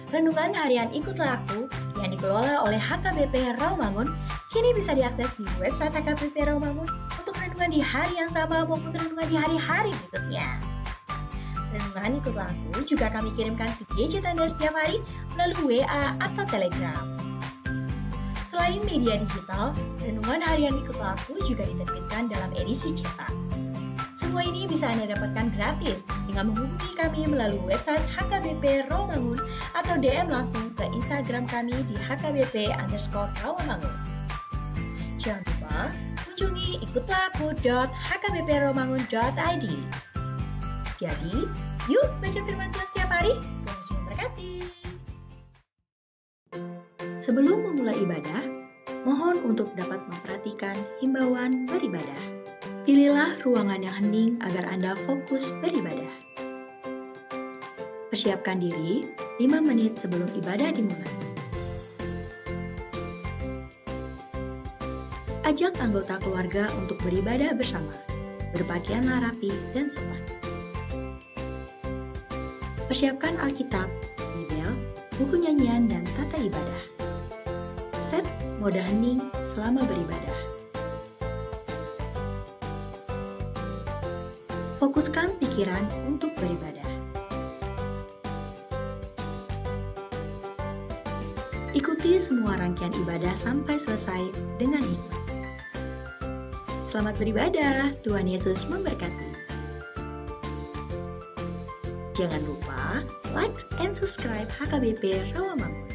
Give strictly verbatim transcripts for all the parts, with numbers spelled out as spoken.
Renungan harian Ikutlah Aku yang dikelola oleh H K B P Rawamangun kini bisa diakses di website H K B P Rawamangun untuk renungan di hari yang sama maupun renungan di hari-hari berikutnya. Renungan Ikutlah Aku juga kami kirimkan ke gadget Anda setiap hari melalui W A atau Telegram. Selain media digital, renungan harian Ikutlah Aku juga diterbitkan dalam edisi cetak. Semua ini bisa Anda dapatkan gratis dengan menghubungi kami melalui website H K B P Rawamangun atau D M langsung ke Instagram kami di H K B P underscore Rawamangun. Jangan lupa kunjungi ikutlah aku dot H K B P rawamangun dot I D. Jadi, yuk baca firman Tuhan setiap hari. Tuhan Yesus memberkati. Sebelum memulai ibadah, mohon untuk dapat memperhatikan himbauan beribadah. Pilihlah ruangan yang hening agar Anda fokus beribadah. Persiapkan diri lima menit sebelum ibadah dimulai. Ajak anggota keluarga untuk beribadah bersama. Berpakaianlah rapi dan sopan. Persiapkan Alkitab, Bibel, buku nyanyian, dan tata ibadah. Set mode hening selama beribadah. Fokuskan pikiran untuk beribadah. Ikuti semua rangkaian ibadah sampai selesai dengan hikmat. Selamat beribadah, Tuhan Yesus memberkati. Jangan lupa like and subscribe H K B P Rawamangun.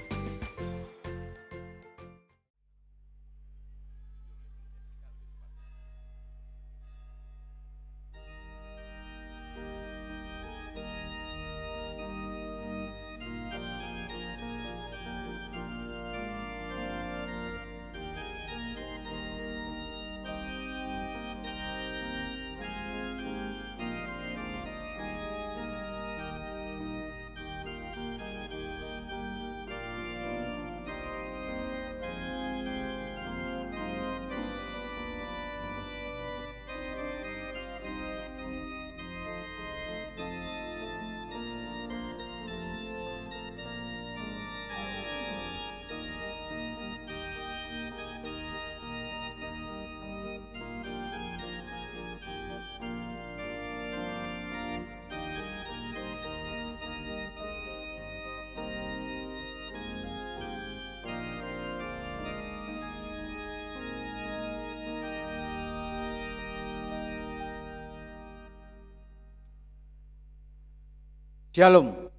Syalom.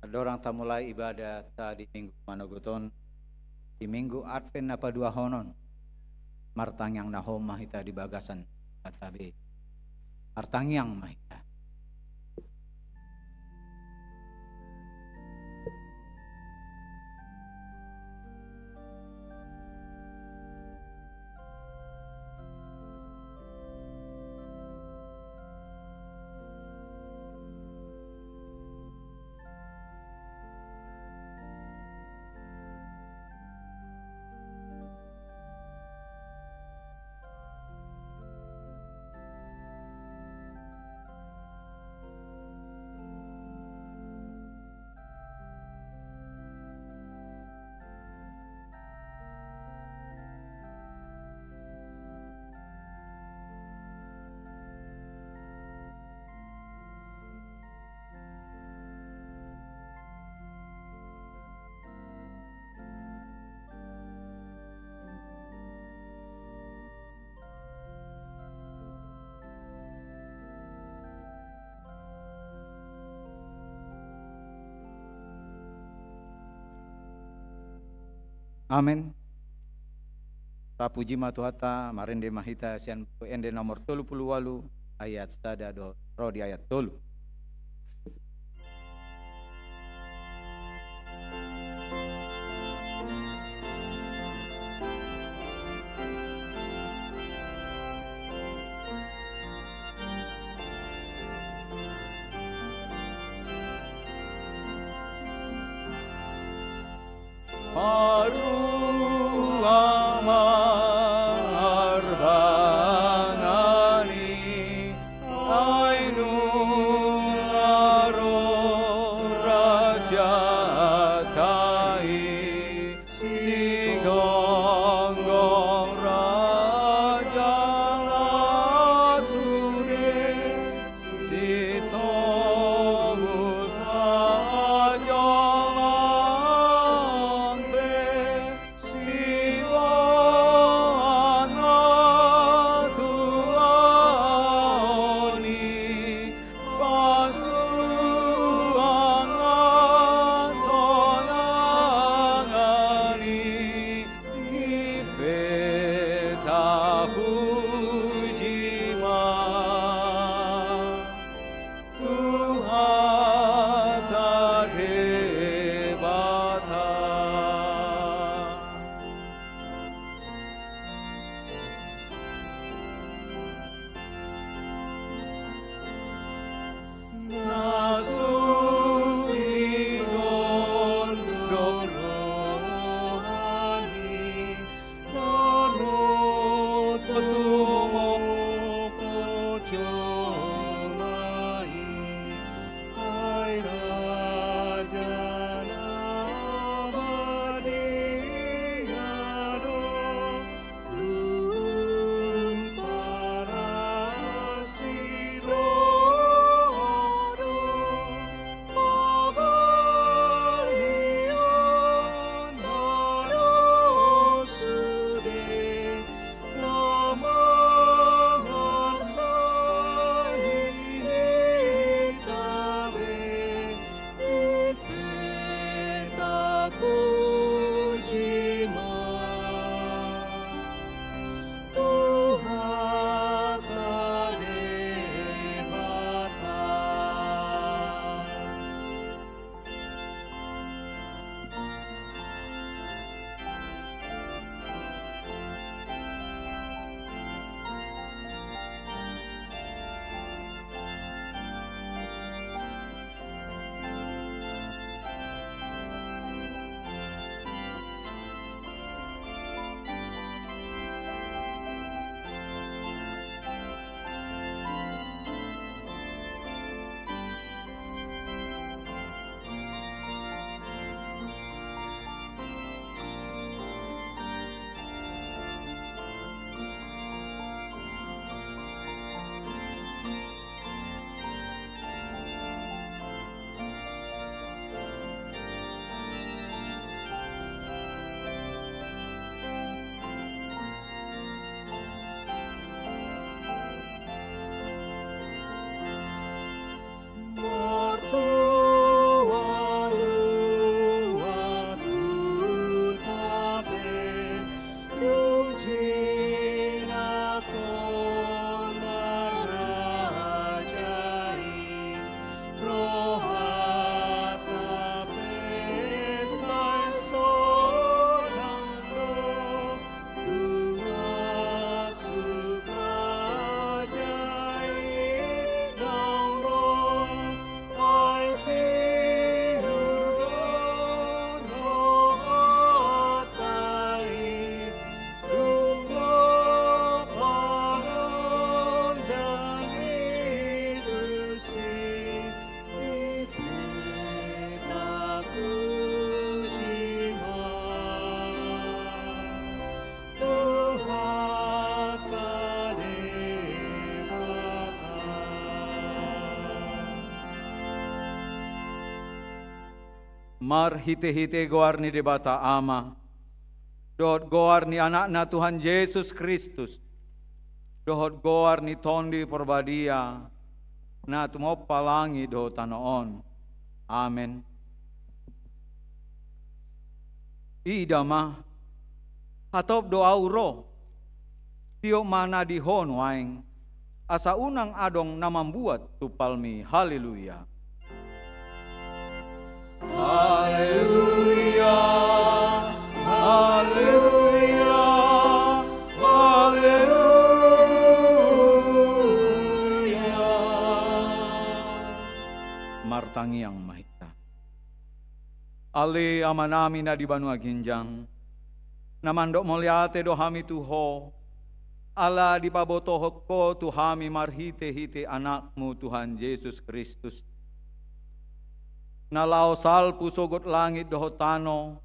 Andorang tamulai ibadahta di minggu manogot on, di minggu Advent na paduahon on, martangiang na hom ma hita di bagasan Debata be. Martangiang ma hita. Amen. Tapuji ma Tuhanta, marende ma hita sian Buku Ende nomor tolu pulu ualu, ayat sada dohot ro di ayat tolu. Paruang marbangani, ai nunga ro ra Marhite-hite goar ni Debata Ama, dohot goar ni Anakna Tuhan Jesus Kristus, dohot goar ni Tondi Porbadia, na tumompa langit dohot tano on. Amen. Ida ma, hatop do ahu ro, tiop ma na di Ho nuaeng, asa unang adong na mambuat tumpalmi. Haleluya. Haleluya, haleluya, haleluya. Martangiang ma hita. Ale Amanami na di banua ginjang, na mandok mauliate do hami tu Ho, ala dipabotohon Ho tu hami marhite-hite Anakmu Tuhan Jesus Kristus, na laho salpu sogot langit dohot tano,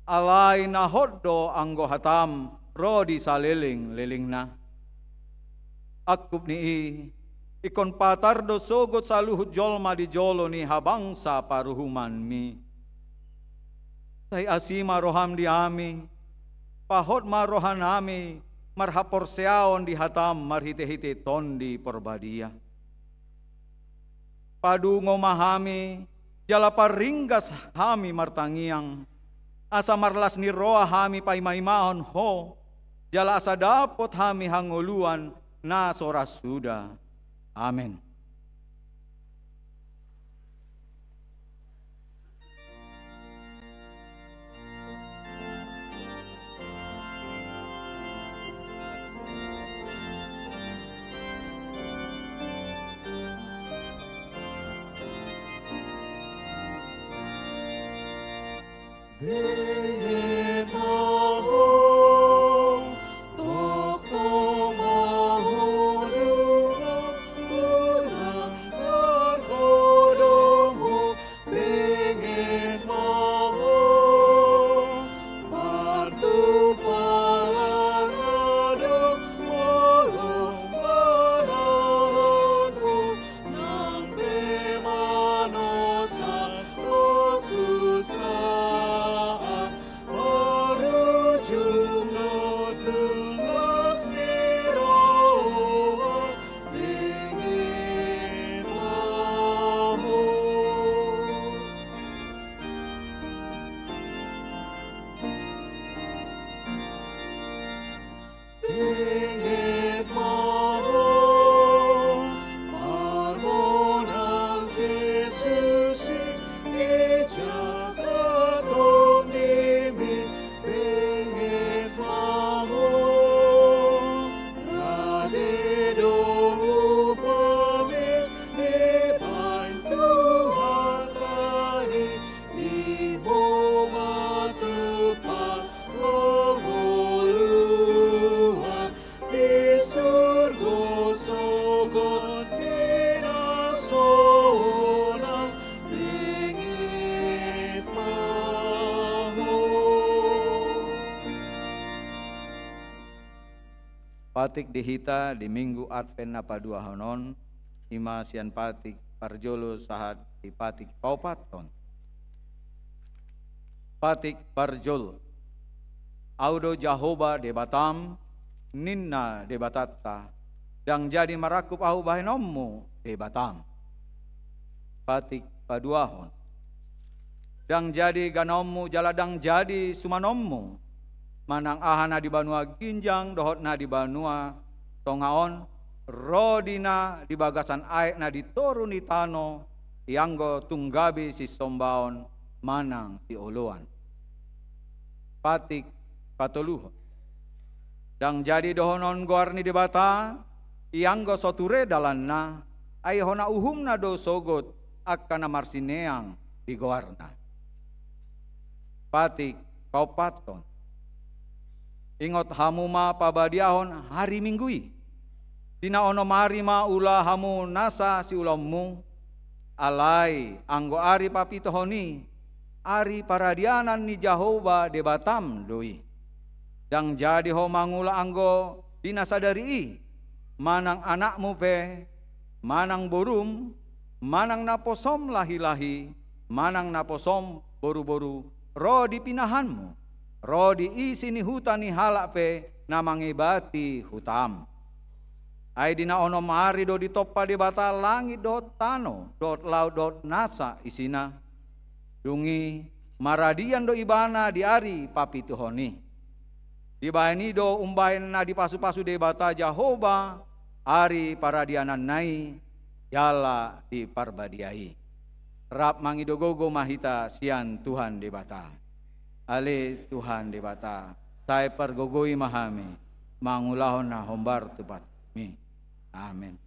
alai na hot do anggo hatam ro di saleleng-lelengna. Angkup ni i, ingkon patar do sogot saluhut jolma di jolo ni habangsa paruhumanmi. Sai asi ma roham di hami, pahot ma rohanami marhaporseaon di hatam marhite-hite Tondi Porbadia. Padungo ma hami, jala paringgas hami martangiang, asa marlas ni roha hami paima-imahon Ho, jala asa dapot hami hangoluan na so ra suda. Amen. Benget ma ho, tongtong ma ho, nunga unang targodong ho. Benget ma ho, martumpalan adong, molo manahan ho, nang pe manosa ho susaan. Marujung do tu las ni roha, benget ma ho. Benget ma ho, marmonang Jesus i, ijak tondimi. Benget ma ho, rade do upami dibaen Tuhanta i, imo ma tumpak hangoluan di surgo sogot di na sonang. Benget ma ho. Patik di hita di Minggu Advent na paduahon on, i ma sian patik parjolo sahat di patik paopathon. Patik parjolo. Ahu do Jahowa Debatam, ninna Debatanta, ndang jadi marangkup ahu bahenonmu, Debatam. Patik paduahon. Ndang jadi ganaonmu jala ndang jadi sumanonmu, manang aha na di banua ginjang dohot na di banua tonga on, ro di na di bagasan aek na di toru ni tano, ianggo tung gabe sisombaon manang sioloan. Patik patoluhon. Ndang jadi dohonon goar ni Debata, ianggo so ture dalanna, ai hona uhumna do sogot angka na marsineang di goarna. Patik paopathon. Ingot hamu ma pabadiahon ari Minggu i. Di na onom ari ma ula hamu nasa siulaonmu, alai anggo ari papituhon i, ari paradianan ni Jahowa Debatam do i. Ndang jadi ho mangula anggo di na sadari i, manang anakmu pe, manang borum, manang naposom lahi-lahi, manang naposom boruboru, ro di pinahanmu, ro di isi ni huta ni halak pe na mangebati hutaM. Ai di na onom ari do ditompa Debata langit dohot tano dohot laut dohot nasa isina. Dung i maradian do Ibana di ari papituhon i. Dibahen i do umbahen na dipasupasu Debata Jahowa ari paradiananna i jala diparbadia i. Rap mangido gogo ma hita sian Tuhan Debata. Ale Tuhan Debata, sai pargogoi ma hami mangulahon na hombar tu patutMi. Amen.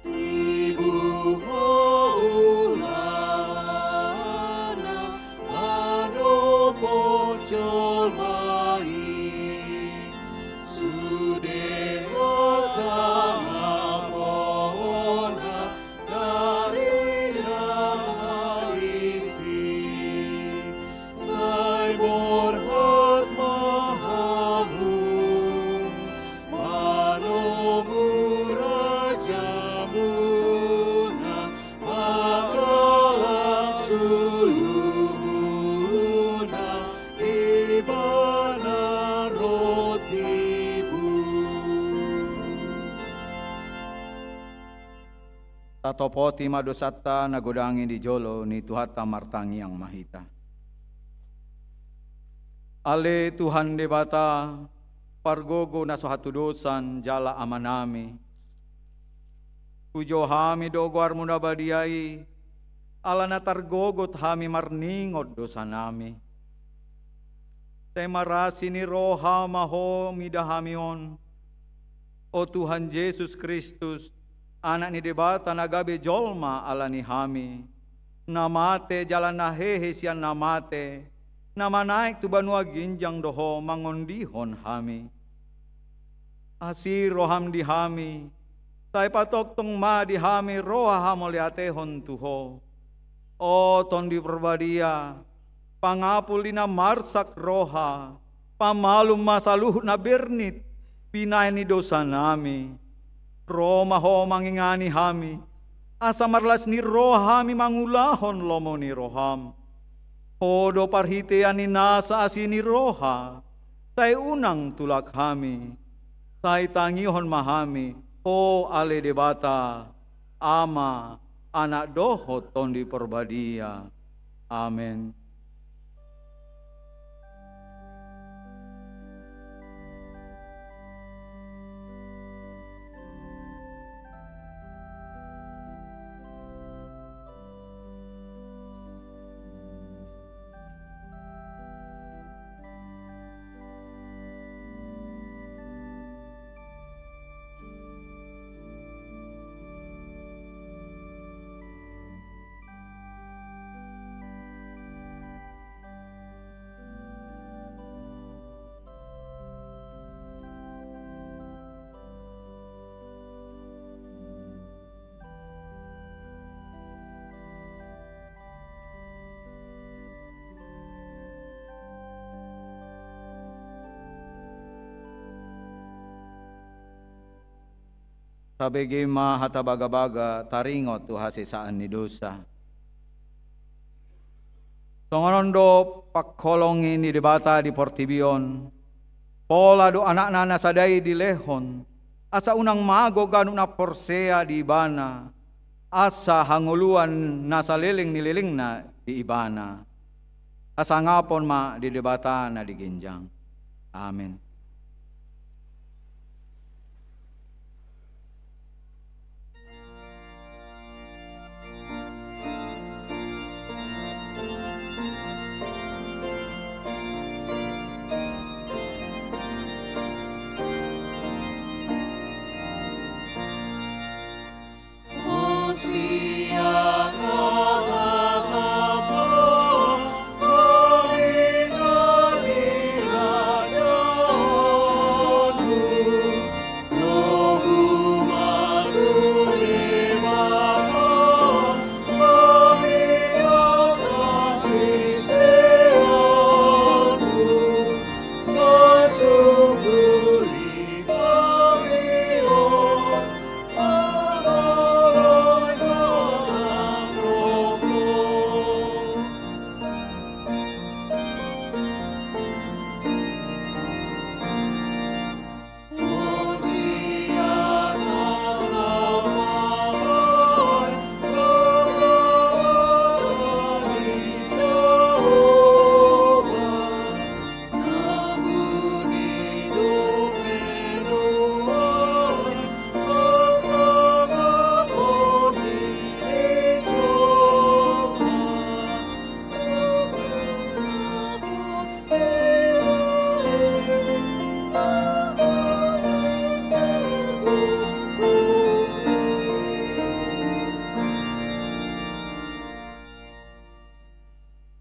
Tibu ma ulaonna manopot jolma i, sude hasangaponna tarida isi. Sai borhat ma hamu manomu rajamuna, mangalap suluhuna, Ibana ro tibu. Tatopoti ma dosanta na godang i di jolo ni Tuhanta, martangiang ma hita. Ale Tuhan Debata, pargogo na so hatudosan jala Amanami, pujo hami do goarMu na badia i, ala na targogot hami marningot dosanami. Sai marasi ni roha ma Ho mida hami on, o Tuhan Jesus Kristus, Anak ni Debata na gabe jolma ala ni hami, na mate jala na hehe sian na mate, na manaek tu banua ginjang do Ho mangondihon hami. Asi rohaM di hami, sai patongtong ma di hami roha hamauliatehon tu Ho. O Tondi Parbadia, pangapul di na marsak roha, pamalum ma saluhut na bernit, pinaen ni dosanami. Ro ma Ho mangingani hami, asa marlas ni roha hami mangulahon lomo ni rohaM. Ho do parhitean ni nasa asi ni roha, sai unang tulak hami, sai tangihon ma hami, Ho ale Debata, Ama, Anak dohot Tondi Parbadia. Amen. Tabege ma hata bagabaga taringot tu hasesaan ni dosa. Songon on do pangholongi ni Debata di portibi on, pola do Anakna na sada i dilehon, asa unang mago ganup na porsea di Ibana, asa hangoluan na saleleng ni lelengna di Ibana. Hasangapon ma di Debata na di ginjang. Amen.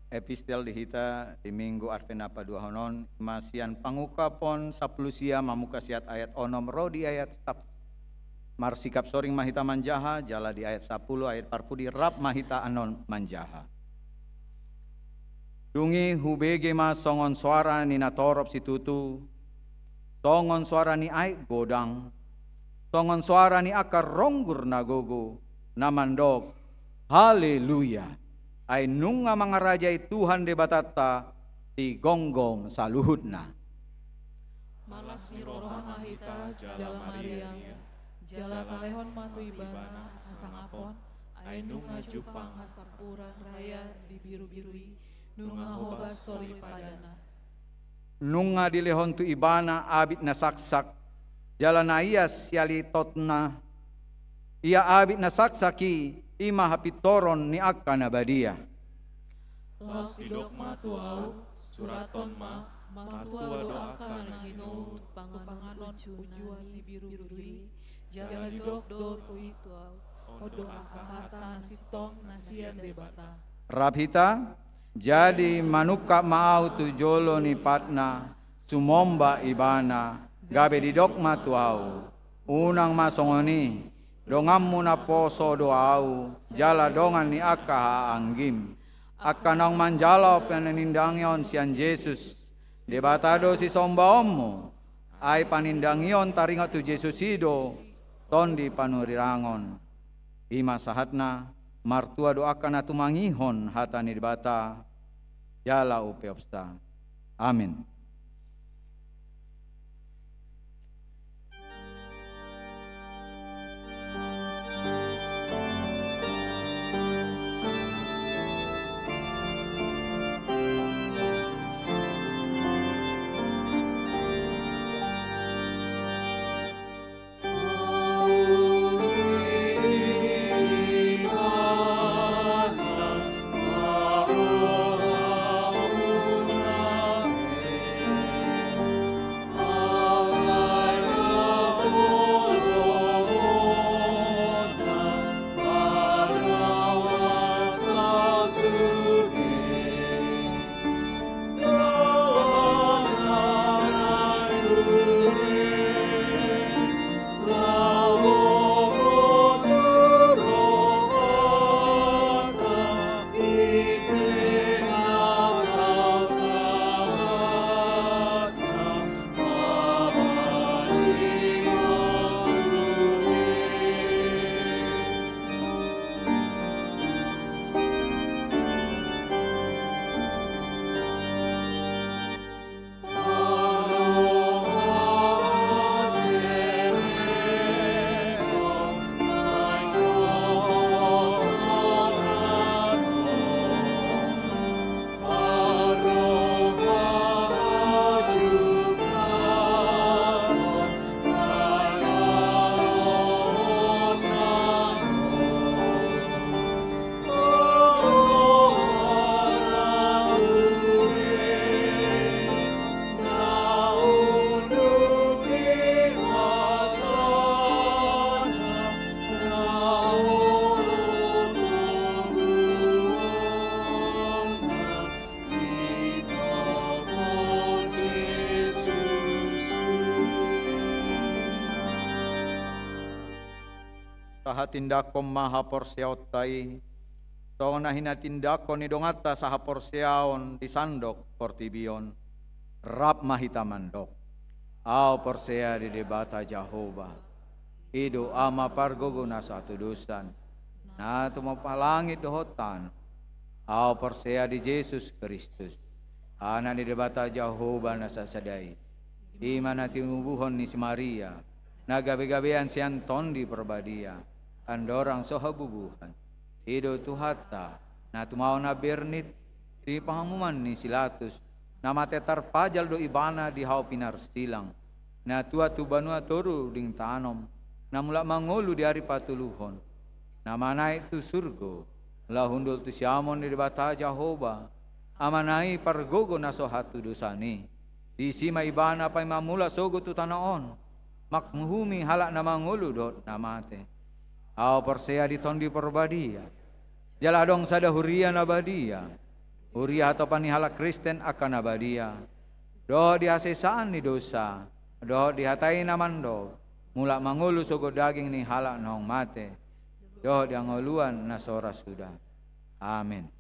Epistel di hita di Minggu Advent na paduahon on, i ma sian Pangungkapon sampulu sia, mamungka sian ayat onom ro di ayat sap-, marsikap soring ma hita manjaha, jala di ayat sampulu ayat parpudi rap ma hita annon manjaha. Dung i hubege ma songon soara ni natorop situtu, songon soara ni aek godang, songon soara ni angka ronggur na gogo, na mandok, Haleluya! Ai nunga mangarajai Tuhan Debatanta, sigomgom saluhutna. Marlas ni roha ma hita jala mariang, jala talehon ma tu Ibana hasangapon, ai nunga jumpang hasampuran raya di birubiru i, nunga hobas soripadana. Nunga dilehon tu Ibana abit na saksak, jala na ias sialitotna. Ia abit na saksak i, i ma hapintoron ni angka na badia. Laos didok ma tu ahu, surathon ma, martua do angka na jinou tu panganon uju na di birubiru i, jala didok do tu ahu, on do angka hata na sintong na sian Debata. Rap hita, jadi manungkap ma ahu tu jolo ni patna, sumomba Ibana, gabe didok ma tu ahu, unang ma songon i, donganmu naposo do ahu, jala dongan ni angka haanggim. Angka naung manjalo panindangion sian Jesus, Debata do sisombaonmu, ai panindangion taringot tu Jesus i do, tondi panurirang on. I ma sahatna, martua do angka na tumangihon hata ni Debata, jala umpeopsa. Amen. Tahatindanghon ma haporseaonta i, songon na hinatindangkon ni donganta sahaporseaon di sandok portibi on. Rap ma hita mandok: Ahu porsea di Debata Jahowa, i do Ama pargogo na so hatudosan, na tumompa langit dohot tano. Ahu porsea di Jesus Kristus, Anak ni Debata Jahowa na sasada i. I ma na tinubuhon ni si Maria, na gabegabean sian Tondi Parbadia, andorang so habubuhan. I do Tuhanta, na tumaon na bernit di pangamuan ni si Latus, na mate tarpajal do Ibana di hau pinarsilang, na tua tu banua toru dingtanom, na mulak mangolu di ari patoluhon, na manaek tu surgo, laho hundul tu siamun ni Debata Jahowa, Amana i pargogo na so hatudosan i. Disi ma Ibana paima mulak sogot tu tano on, manguhumi halak na mangolu dohot na mate. Ahu porsea di Tondi Parbadia, jala adong sada huria na badia, huria hatopan ni halak Kristen angka na badia, dohot di hasesaan ni dosa, dohot di hata i na mandok, mulak mangolu sogot daging ni halak naung mate, dohot di hangoluan na so ra suda. Amen.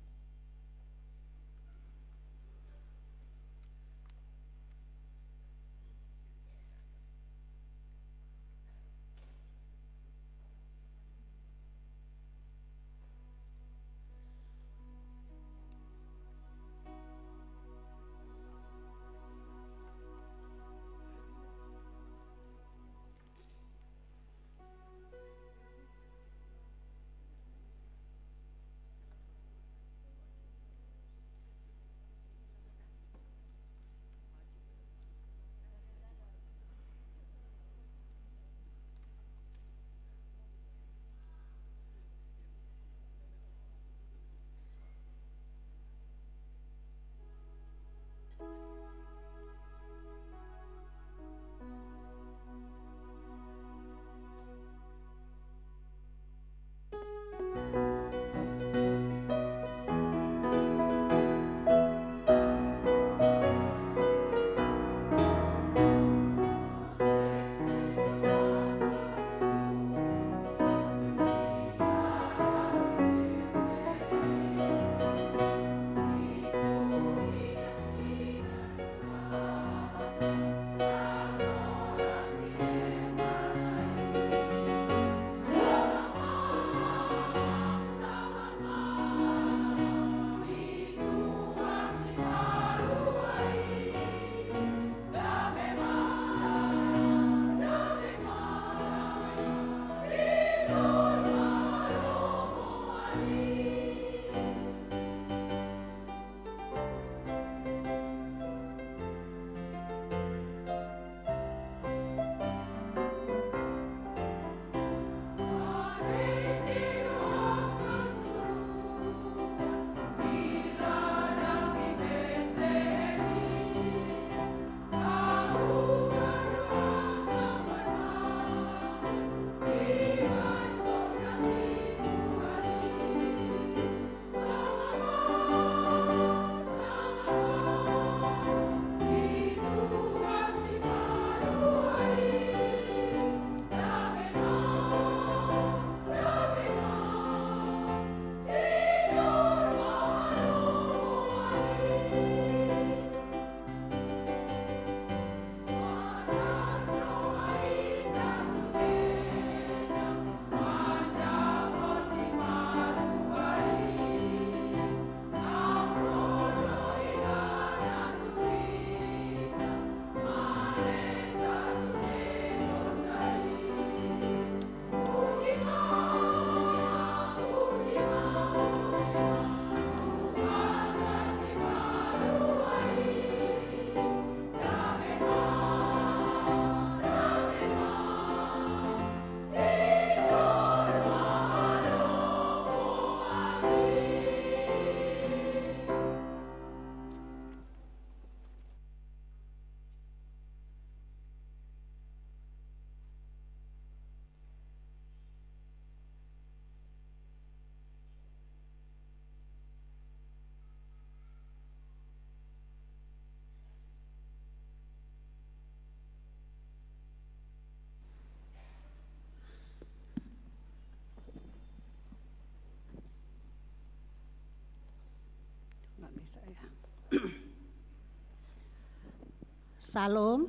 Salom,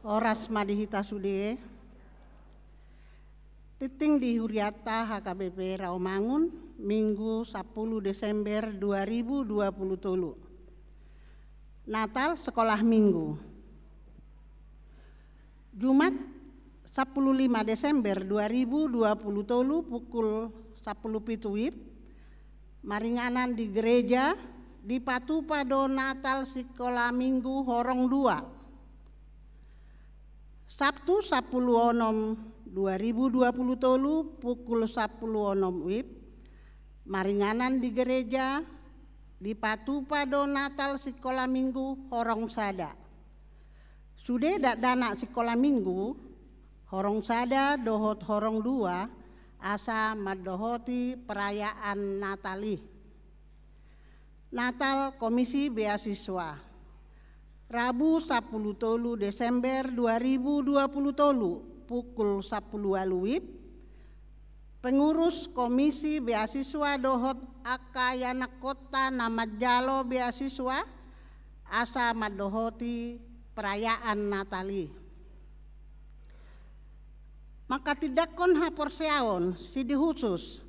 horas ma di hita sude. Tingting di hurianta H K B P Rawamangun, Minggu sampulu Desember dua ribu dua pulu tolu. Natal sekolah Minggu. Jumat sampulu lima Desember dua ribu dua pulu tolu pukul sampulu pitu WIB, maringanan di gereja, dipatupa do Natal sikola Minggu horong dua. Sabtu sampulu onom dua ribu dua pulu tolu pukul sampulu onom WIB, maringanan di gereja, dipatupa do Natal sikola Minggu horong sada. Sude dakdanak sikola Minggu, horong sada dohot horong dua, asa mandohoti perayaan Natal i. Natal Komisi Beasiswa. Rabu sampulu tolu Desember dua ribu dua pulu tolu pukul sampulu ualu WIB, pengurus Komisi Beasiswa dohot angka ianakhonta na manjalo beasiswa asa mandohoti perayaan Natal i. Manghatindanghon haporseaon, sidi husus,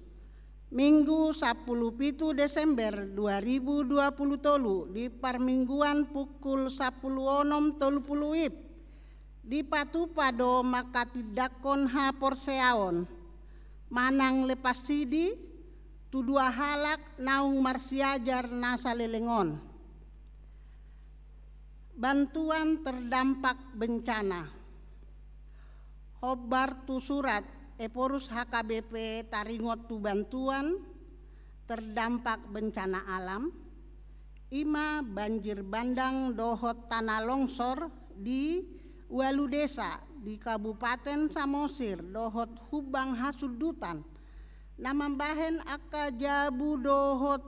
Minggu sampulu pitu Desember dua ribu dua pulu tolu di parmingguan pukul sampulu onom tolu pulu WIB, dipatupa do manghatindanghon haporseaon manang lepas sidi tu dua halak naung marsiajar na saleleng on. Bantuan terdampak bencana. Hombar tu surat Ephorus H K B P taringot tu bantuan terdampak bencana alam, i ma banjir bandang dohot tanah longsor di ualu desa di Kabupaten Samosir dohot Humbang Hasundutan, na mambahen angka jabu dohot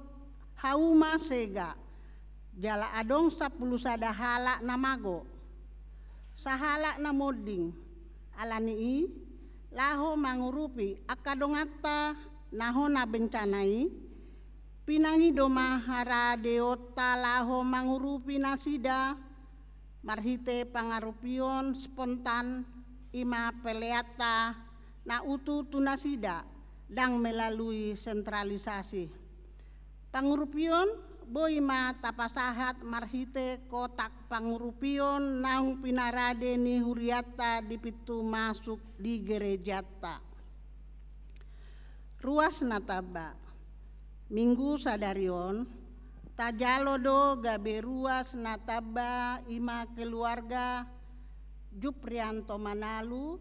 hauma sega, jala adong sampulu sada halak na mago. Sahalak na monding, ala ni i, laho mangurupi angka donganta na hona bencana i, pinangido ma haradeonta laho mangurupi nasida, marhite pangarupion spontan, i ma peleanta na utu tu nasida, ndang melalui sentralisasi. Pangurupion boi ma tapasahat marhite kotak pangurupion naung pinarade ni hurianta di pintu masuk di gerejanta. Ruas na tamba. Minggu sadari on, tajalo do gabe ruas na tamba, i ma keluarga Juprianto Manalu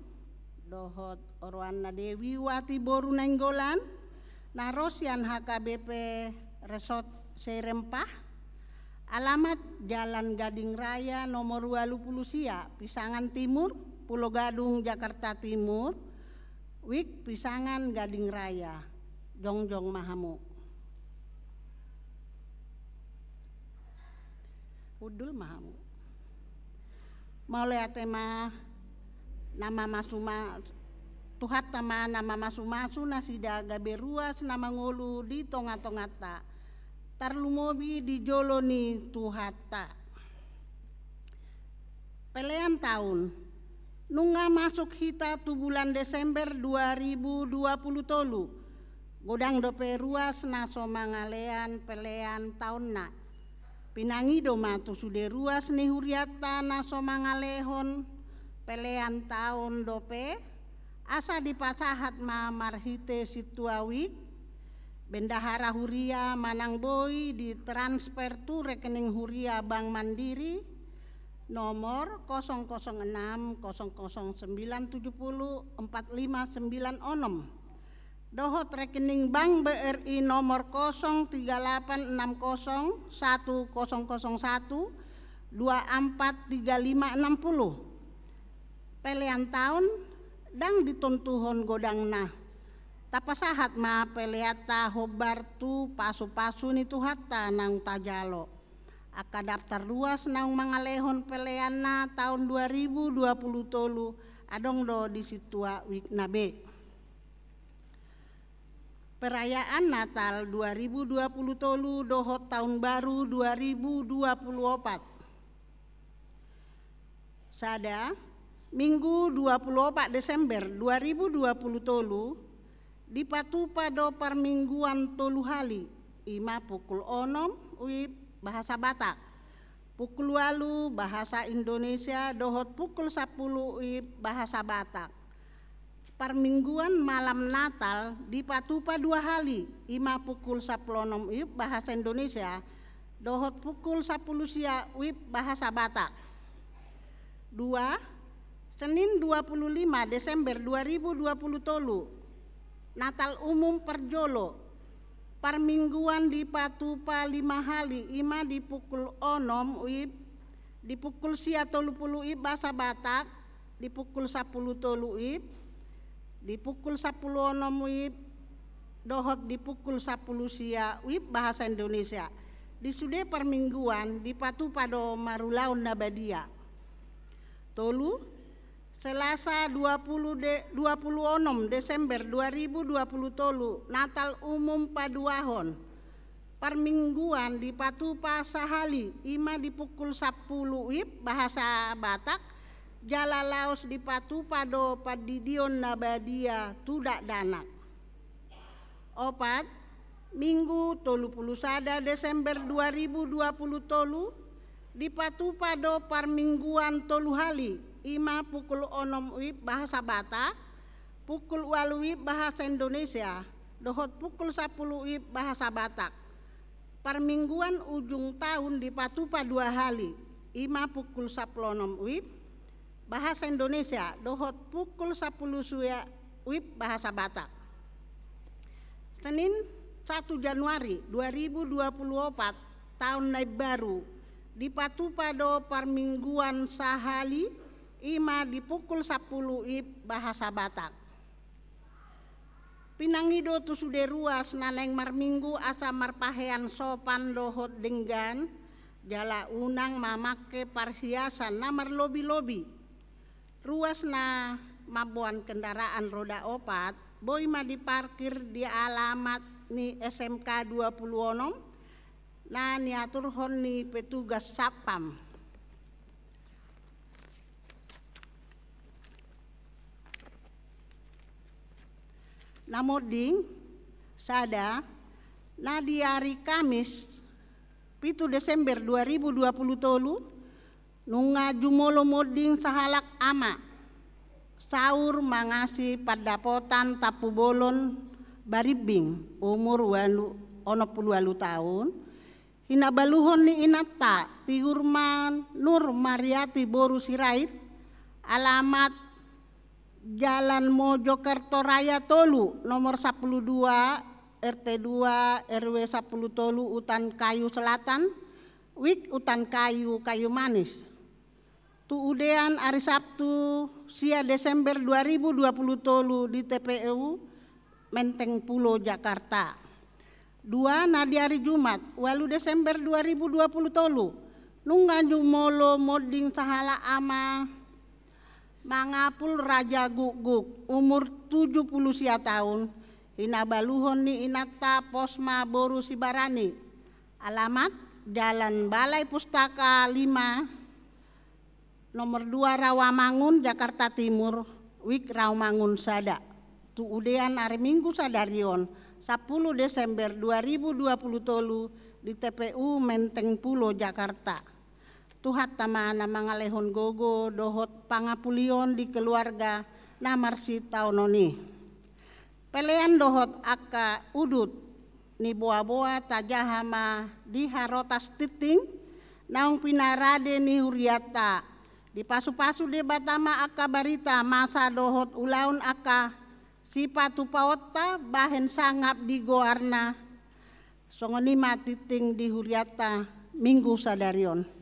dohot oroanna Dewi Wati boru Nainggolan, na ro sian H K B P Resort Serempah, alamat Jalan Gading Raya nomor ualu pulu sia, Pisangan Timur, Pulo Gadung, Jakarta Timur, WIB Pisangan Gading Raya. Jongjong ma hamu. Hundul ma hamu. Mauliate ma na mamasu ma-, Tuhanta ma na mamasumasu nasida gabe ruas na mangolu di tongatonganta, tarlumobi di jolo ni Tuhanta. Pelean taon. Nunga masuk hita tu bulan Desember dua ribu dua pulu tolu, godang dope ruas na so mangalean pelean taonna. Pinangido ma tu sude ruas ni hurianta na so mangalehon pelean taon dope, asa dipasahat ma marhite sintua WIB, bendahara huria manang boi ditransfer tu rekening huria Bank Mandiri, nomor kosong kosong enam kosong kosong sembilan tujuh puluh empat lima sembilan onom, dohot rekening Bank B R I nomor kosong tiga delapan enam kosong satu kosong kosong satu dua empat tiga lima enam puluh. Pelean taon ndang ditontuhon godangna. Tapasahat ma peleanta hombar tu pasupasu ni Tuhanta naung tajalo. Angka daftar ruas naung mangalehon peleanna taon dua ribu dua pulu tolu adong do di sintua WIB na be. Perayaan Natal dua ribu dua puluh tolu dohot Taon Baru dua ribu dua puluh opat. Sada, Minggu dua puluh opat Desember dua ribu dua puluh tolu, dipatupa do parmingguan tolu hali, i ma pukul onom WIB bahasa Batak, pukul ualu bahasa Indonesia, dohot pukul sapulu WIB bahasa Batak. Parmingguan malam Natal dipatupa dua hali, i ma pukul sapulu onom WIB bahasa Indonesia, dohot pukul sapulu sia WIB bahasa Batak. Dua, Senin dua puluh lima Desember dua ribu dua puluh tolu, Natal umum parjolo. Parmingguan dipatupa lima hali, i ma di pukul onom WIB, di pukul sia tolu pulu WIB bahasa Batak, di pukul sapulu tolu WIB, di pukul sapulu onom WIB, dohot di pukul sapulu sia WIB bahasa Indonesia. Di sude parmingguan dipatupa do marulaon na badia. Tolu, Selasa dua pulu de-, dua pulu onom Desember dua ribu dua puluh tolu, Natal umum paduahon. Parmingguan dipatupa sahali, i ma di pukul sapulu WIB bahasa Batak, jala laos dipatupa do pandidion na badia tu dakdanak. Opat, Minggu tolu pulu sada Desember dua ribu dua pulu tolu, dipatupa do parmingguan tolu hali, i ma pukul onom WIB bahasa Batak, pukul ualu WIB bahasa Indonesia, dohot pukul sapulu WIB bahasa Batak. Parmingguan ujung taon dipatupa dua hali, i ma pukul sapulu onom WIB bahasa Indonesia, dohot pukul sapulu sia WIB bahasa Batak. Senin, satu Januari dua ribu dua puluh opat, taon na imbaru, dipatupa do parmingguan sahali, i ma di pukul sapulu WIB bahasa Batak. Pinangido tu sude ruas na naeng marminggu asa marpahean sopan dohot denggan, jala unang mamangke parhiasan na marlobi-lobi. Ruas na mamboan kendaraan roda opat, boi ma diparkir di alamat ni S M K dua pulu onom, na niaturhon ni petugas satpam. Na monding, sada, na di ari Kamis, pitu Desember dua ribu dua puluh tolu, nunga jumolo monding sahalak ama, saur mangasi pandapotan Tampubolon Barimbing, umur ualu, onom pulu ualu taon, hinabaluhon ni inanta, Tiur ma Nur Mariati boru Sirait, alamat Jalan Mojokerto Raya tolu, nomor sapulu dua, R T dua, R W sapulu tolu, Utan Kayu Selatan, WIB Utan Kayu, Kayu Manis. Tu udean ari Sabtu, sia Desember dua ribu dua puluh tolu, di T P U Menteng Pulo, Jakarta. Dua, na di ari Jumat, ualu Desember dua ribu dua puluh tolu, nunga jumolo monding sahalak ama Mangapul Raja Gukguk, umur tujuh pulu sia taon, hinabaluhon ni inanta Posma boru Sibarani. Alamat, Jalan Balai Pustaka lima, nomor dua Rawamangun, Jakarta Timur, WIB Rawamangun sada. Tu udean ari Minggu sadari on, sapulu Desember dua ribu dua pulu tolu, di T P U Menteng Pulo, Jakarta. Tuhanta ma na mangalehon gogo dohot pangapulion di keluarga na marsitaonon i. Pelean dohot angka udut ni boaboa tajaha ma di harotas tingting, naung pinarade ni hurianta. Dipasupasu Debata ma angka barita, masa dohot ulaon angka sipatupaonta bahen sangap di goarna. Songon i ma tingting di hurianta Minggu sadari on.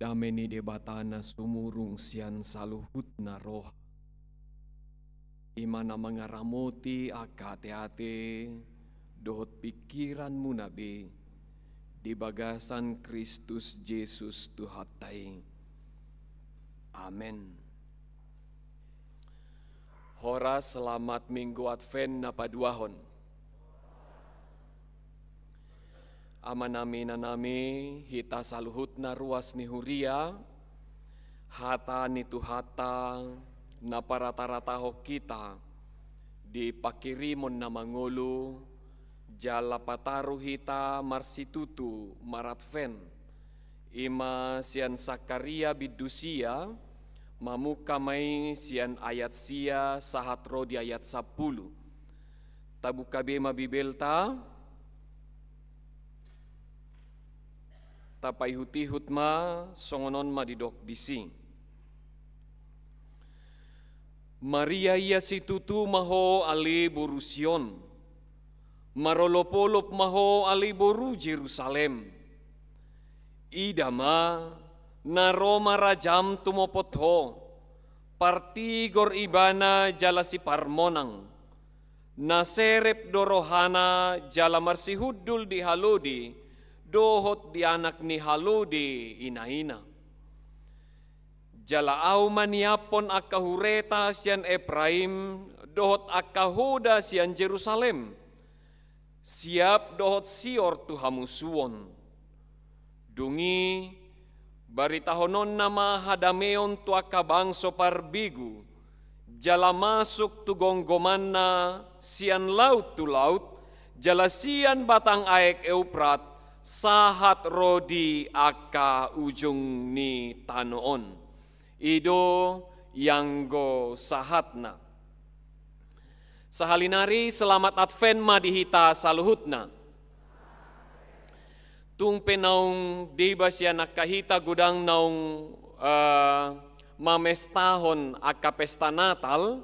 Dame ni Debata na sumurung sian saluhutna roha, i ma na mangaramoti angka ateate dohot pingkiranmuna be di bagasan Kristus Jesus Tuhanta i. Amen. Horas, selamat Minggu Advent na paduahon. Amanami, inanami, hita saluhutna ruas ni huria, hata ni Tuhanta na parataratahon hita di pangkirimon na mangolu, jala pataru hita marsitutu mar-Advent, i ma sian Sakaria bindu sia, mamungka ma i sian ayat sia sahat ro di ayat sampulu. Tabuka be ma Bibelta, tapaihutihut ma, songon on ma didok disi. Maria ia situtu ma ho ale boru Sion, marolopolop ma ho ale boru Jerusalem. Ida ma, na ro ma rajam tumopot ho, partigor ibana jala siparmonang. Na serep do rohana jala marsihundul di halode dohot di anak ni halode inaina. Jala ahu maniaphon angka hureta sian Epraim dohot angka hoda sian Jerusalem, siap dohot sior tu hamusuon. Dung i, baritahononna ma hadameon tu angka bangso parbegu, jala masuk tu gomgomanna sian laut tu laut, jala sian batang aek Euprat sahat ro di angka ujung ni tano on. I do ianggo sahatna. Sahali nari selamat Advent ma di hita saluhutna. Tung pe naung deba sian angka hita godang naung, eh, mamestahon angka pesta Natal,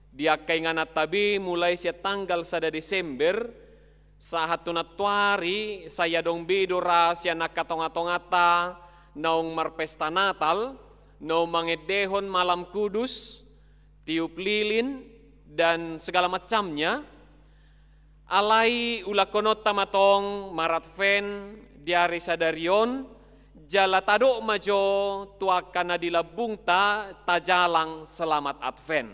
di angka ingananta be mulai sian tanggal sada Desember, sahat tu nantuari, sai adong be do ra sian angka tongatonganta naung marpesta Natal, naung mangendehon malam kudus, tiup lilin, dan segala macamnya. Alai ulahononta ma tong mar-Advent di ari sadari on, jala tadok ma jo tu angka na di lambungta tajalang selamat Advent.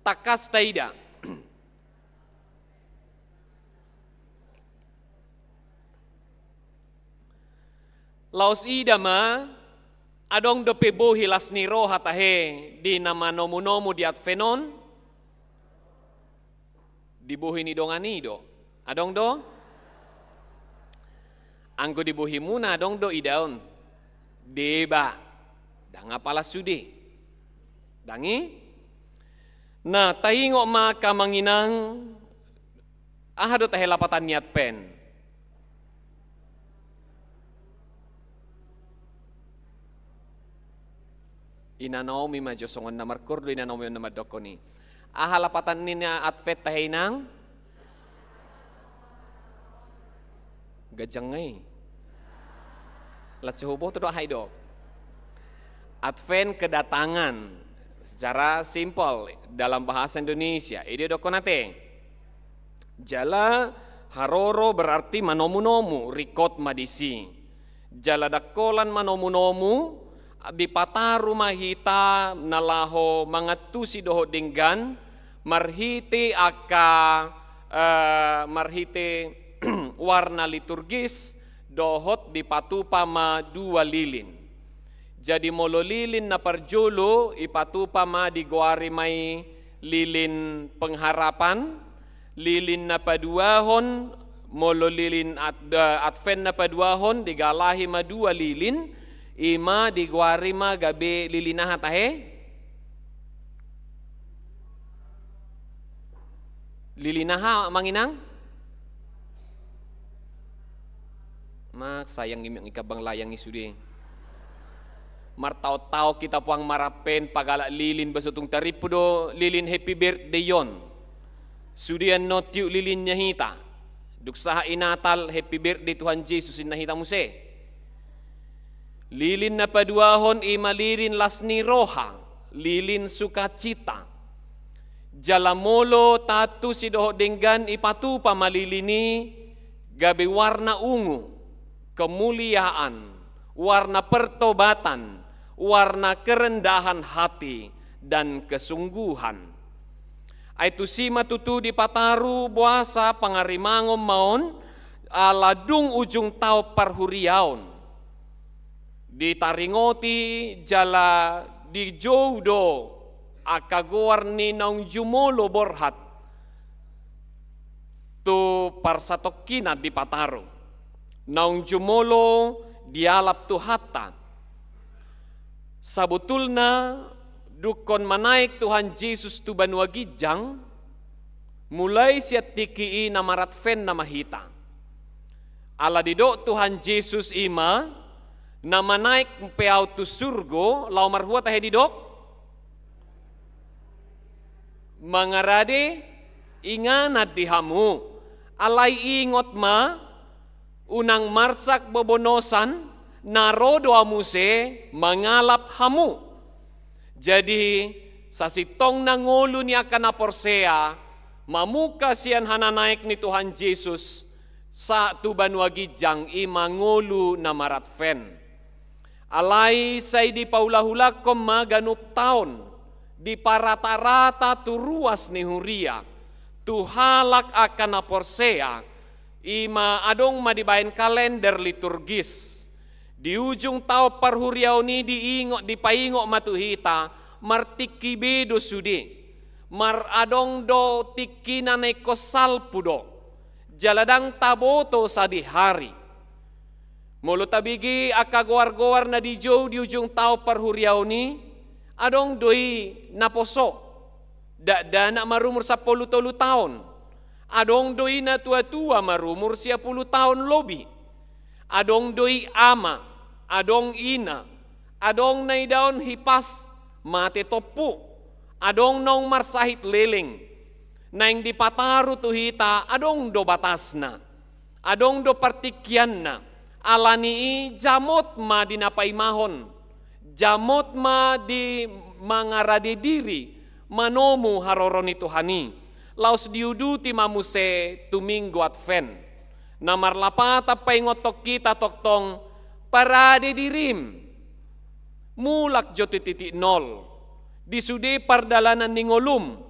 Tangkas taida. Laos ida ma, adong dope bohi las ni roha tahe di na manomunomu di Advent on? Di bohi ni dongan i do. Adong do? Anggo di bohimuna adong do idaon? Deba. Ndang apala sude. Ndang i? Nah, taingot ma angka amang inang, aha do tahe lapatan ni Advent? Inanaomi ma jo, songon na markoor do inanaomi on na mandokkon i. Aha lapatan ni Advent tahe inang? Ganjang i. Laos so huboto do aha i do. Advent kedatangan. Secara simpel dalam bahasa Indonesia, i do dokkon ate. Jala haroro berarti manomunomu, ringkot ma disi. Jala ndang holan manomunomu, dipataru ma hita na laho mangantusi dohot denggan, marhite angka, eh, marhite warna liturgis, dohot dipatupa ma dua lilin. Jadi molo lilin na parjolo dipatupa ma, digoari ma i lilin pengharapan, lilin na paduahon, molo lilin ad-, Advent na paduahon digalahi ma dua lilin, i ma digoari ma gabe lilin aha tahe? Lilin aha, amang inang? Mak, sayang i, mak, i kambang layang i sude. Martaon-taon hita puang mar-Advent, pagalak lilin, ba so tung tarimpu do lilin happy birthday on. Sude annon tiup lilinna hita. Dung sahat i Natal, happy birthday Tuhan Jesus, ninna hita muse. Lilin na paduahon i ma lilin las ni roha, lilin sukacita. Jala molo tantu sidohot denggan ipatupa ma lilin i gabe warna ungu, kemuliaan, warna pertobatan, warna kerendahan hati dan kesungguhan. Ai tusi ma tutu dipataru boasa pangarimangon ma on, ala dung ujung taon parhuriaon. Ditaringoti jala dijou do angka goar ni naung jumolo borhat tu parsatongkinan dipataru. Naung jumolo dialap Tuhanta. Sabotulna, dungkon manaek Tuhan Jesus tu banua ginjang, mulai sian tingki i na maradvent nama hita. Ala didok Tuhan Jesus i ma, na manaek pe ahu tu surgo, laho marhua tahe didok? Mangarade inganan di hamu, alai ingot ma, unang marsak bobonosan, na ro do ahu muse mangalap hamu. Jadi, sasintongna ngolu ni angka na porsea, mamungka sian hananaek ni Tuhan Jesus, sa tu banua ginjang i ma ngolu na maradvent. Alai sai dipaulahulangkon ma ganup taon, diparatarata tu ruas ni huria, tu halak angka na porsea, i ma adong ma dibaen kalender liturgis. Di ujung taon parhuriaon i diingot, dipaingot ma tu hita, martingki be do sude. Mar adong do tingkina na ingkon salpu do. Jala ndang taboto sadihari. Molo tabege angka goar-goar na dijou di ujung taon parhuriaon i, adong do i naposo, dakdanak marumur sampulu tolu taon. Adong do i natua-tua marumur sia pulu taon lobi. Adong do i ama, adong ina, adong na idaon hipas, mate tompu, adong naung marsahit leleng. Naeng dipataru tu hita, adong do batasna. Adong do partingkianna, ala ni i jamot ma di na paimahon, jamot ma di mangarade diri, manomu haroro ni Tuhan i, laos diuduti ma muse tu Minggu Advent. Na marlapatan paingothon hita tongtong, parade dirim. Mulak jo tu titik nol, di sude pardalanan ni ngolum.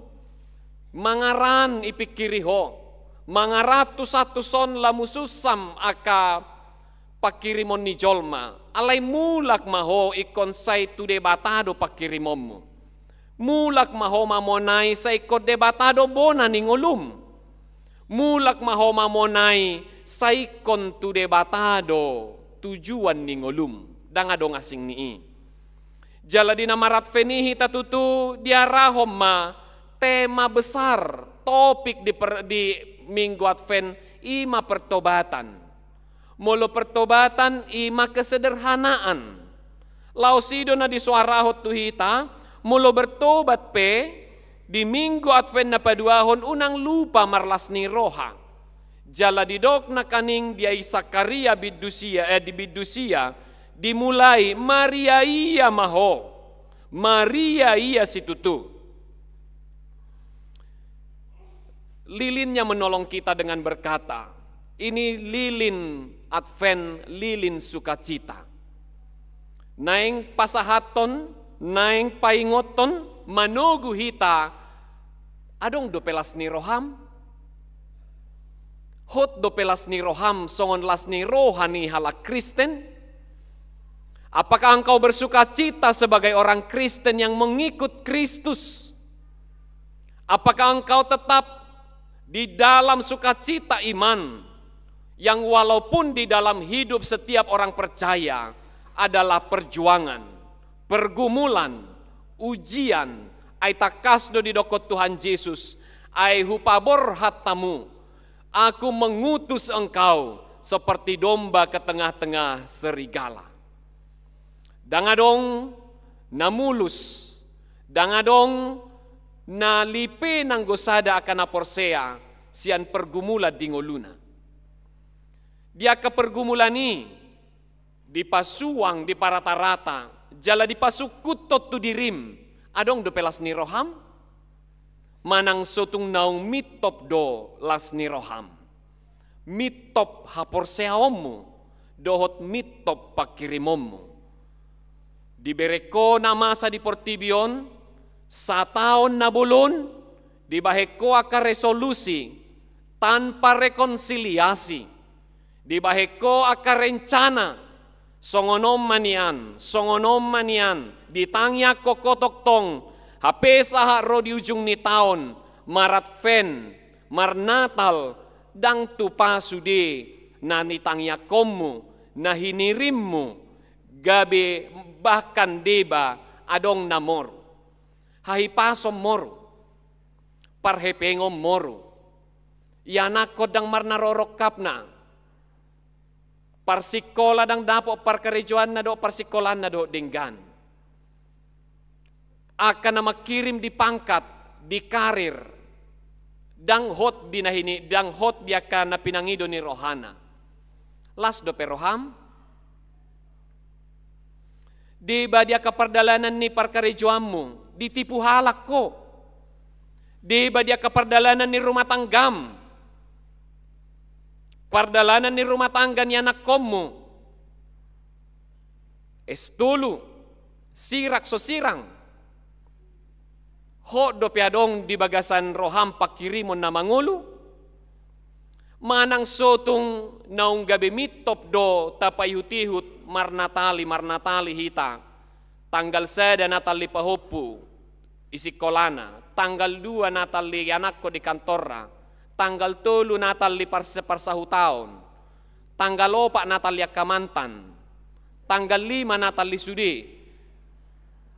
Mangaran ipingkiri ho, mangaran tusan-tuson lamu sunsam angka pangkirimon ni jolma, alai mulak ma ho ingkon sai tu Debata do pangkirimonmu. Mulak ma ho mamonai sai ingkon Debata do bona ni ngolum. Mulak ma ho mamonai sai ingkon tu Debata do tujuan ni ngolum. Ndang adong asing ni i. Jala di na maradvent i hita tutu diarahon ma tema besar, topik di per-, di Minggu Advent i ma pertobatan. Molo pertobatan i ma kesederhanaan. Laos i do na disoarahon tu hita, molo bertobat pe, di Minggu Advent na paduahon unang lupa marlas ni roha. Jala didok nangkaning di ai Sakaria bindu sia, eh, di bindu sia, dimulai, Maria ia ma ho, Maria ia situtu. Lilinnya menolong kita dengan berkata, ini lilin Advent, lilin sukacita. Naeng pasahathon, naeng paingothon, manogu hita, adong dope las ni roham? Hot dope las ni roham songon las ni roha ni halak Kristen? Apakah engkau bersukacita sebagai orang Kristen yang mengikut Kristus? Apakah engkau tetap di dalam sukacita iman yang walaupun di dalam hidup setiap orang percaya adalah perjuangan, pergumulan, ujian, ai tangkas do didok Tuhan Jesus, ai hupaborhat hamu, Aku mengutus engkau seperti domba ke tengah-tengah serigala. Ndang adong na mulus, ndang adong na lipe nanggo sada angka na porsea sian pergumulan di ngoluna. Di angka pergumulan i, dipasuang, diparatarata, jala dipasungkuthon tu dirim, adong dope las ni roham? Manang sotung naung mintop do las ni roham, mintop haporseaonmu dohot mintop pangkirimonmu? Dibereng ho na masa di portibi on, sataon na bolon, dibahen ho angka resolusi tanpa rekonsiliasi, dibahen ho angka rencana, songon on ma nian, songon on ma nian, ditangiangkon ho tongtong, hape sahat ro di ujung ni taon, maradvent, marnatal, ndang tupa sude na nitangiangkonmu, na hinirimmu, gabe bahkan deba adong na moru. Hahipason moru, parhepengon moru, ianakhon ndang marnarorongkapna, parsingkola ndang dapot parkarejoanna dohot parsingkolaanna dohot denggan. Angka na mangkirim di pangkat, di karir, ndang hot di na hini, ndang hot di angka na pinangido ni rohana. Las dope roham? Deba di angka pardalanan ni parkarejoanmu, ditipu halak ho. Deba di angka pardalanan ni rumah tanggam, pardalanan ni rumah tangga ni anakkonmu. S tolu, sirang so sirang. Hot dope adong di bagasan roham pangkirimon na mangolu? Manang sotung naung gabe mintop do tapaihut-ihut marnatali, marnatali hita. Tanggal sada natal ni pahompu i singkolana, tanggal dua natal ni anakkon di kantorna, tanggal tolu natal ni pars-, parsahutaon, tanggal opat natal ni angka mantan, tanggal lima natal ni sude.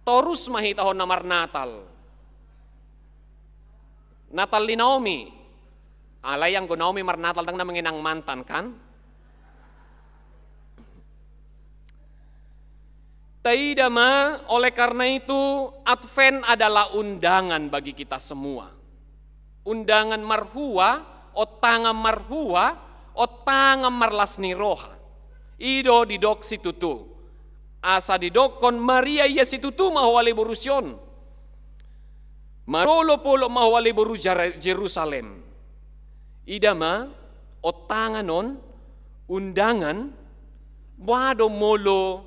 Torus ma hita hona marnatal. Natal ni Naomi. Alai anggo Naomi marnatal ndang na mangenang mantan, kan? Taida ma, oleh karena itu, Advent adalah undangan bagi kita semua. Undangan marhua, ontangan marhua, ontangan marlas ni roha. I do didok situtu. Asa didokkon, Maria, ia situtu ma ho ale boru Sion. Marolopolop ma ho ale boru Jare-, Jerusalem. Ida ma, ontangan on, undangan, boha do molo,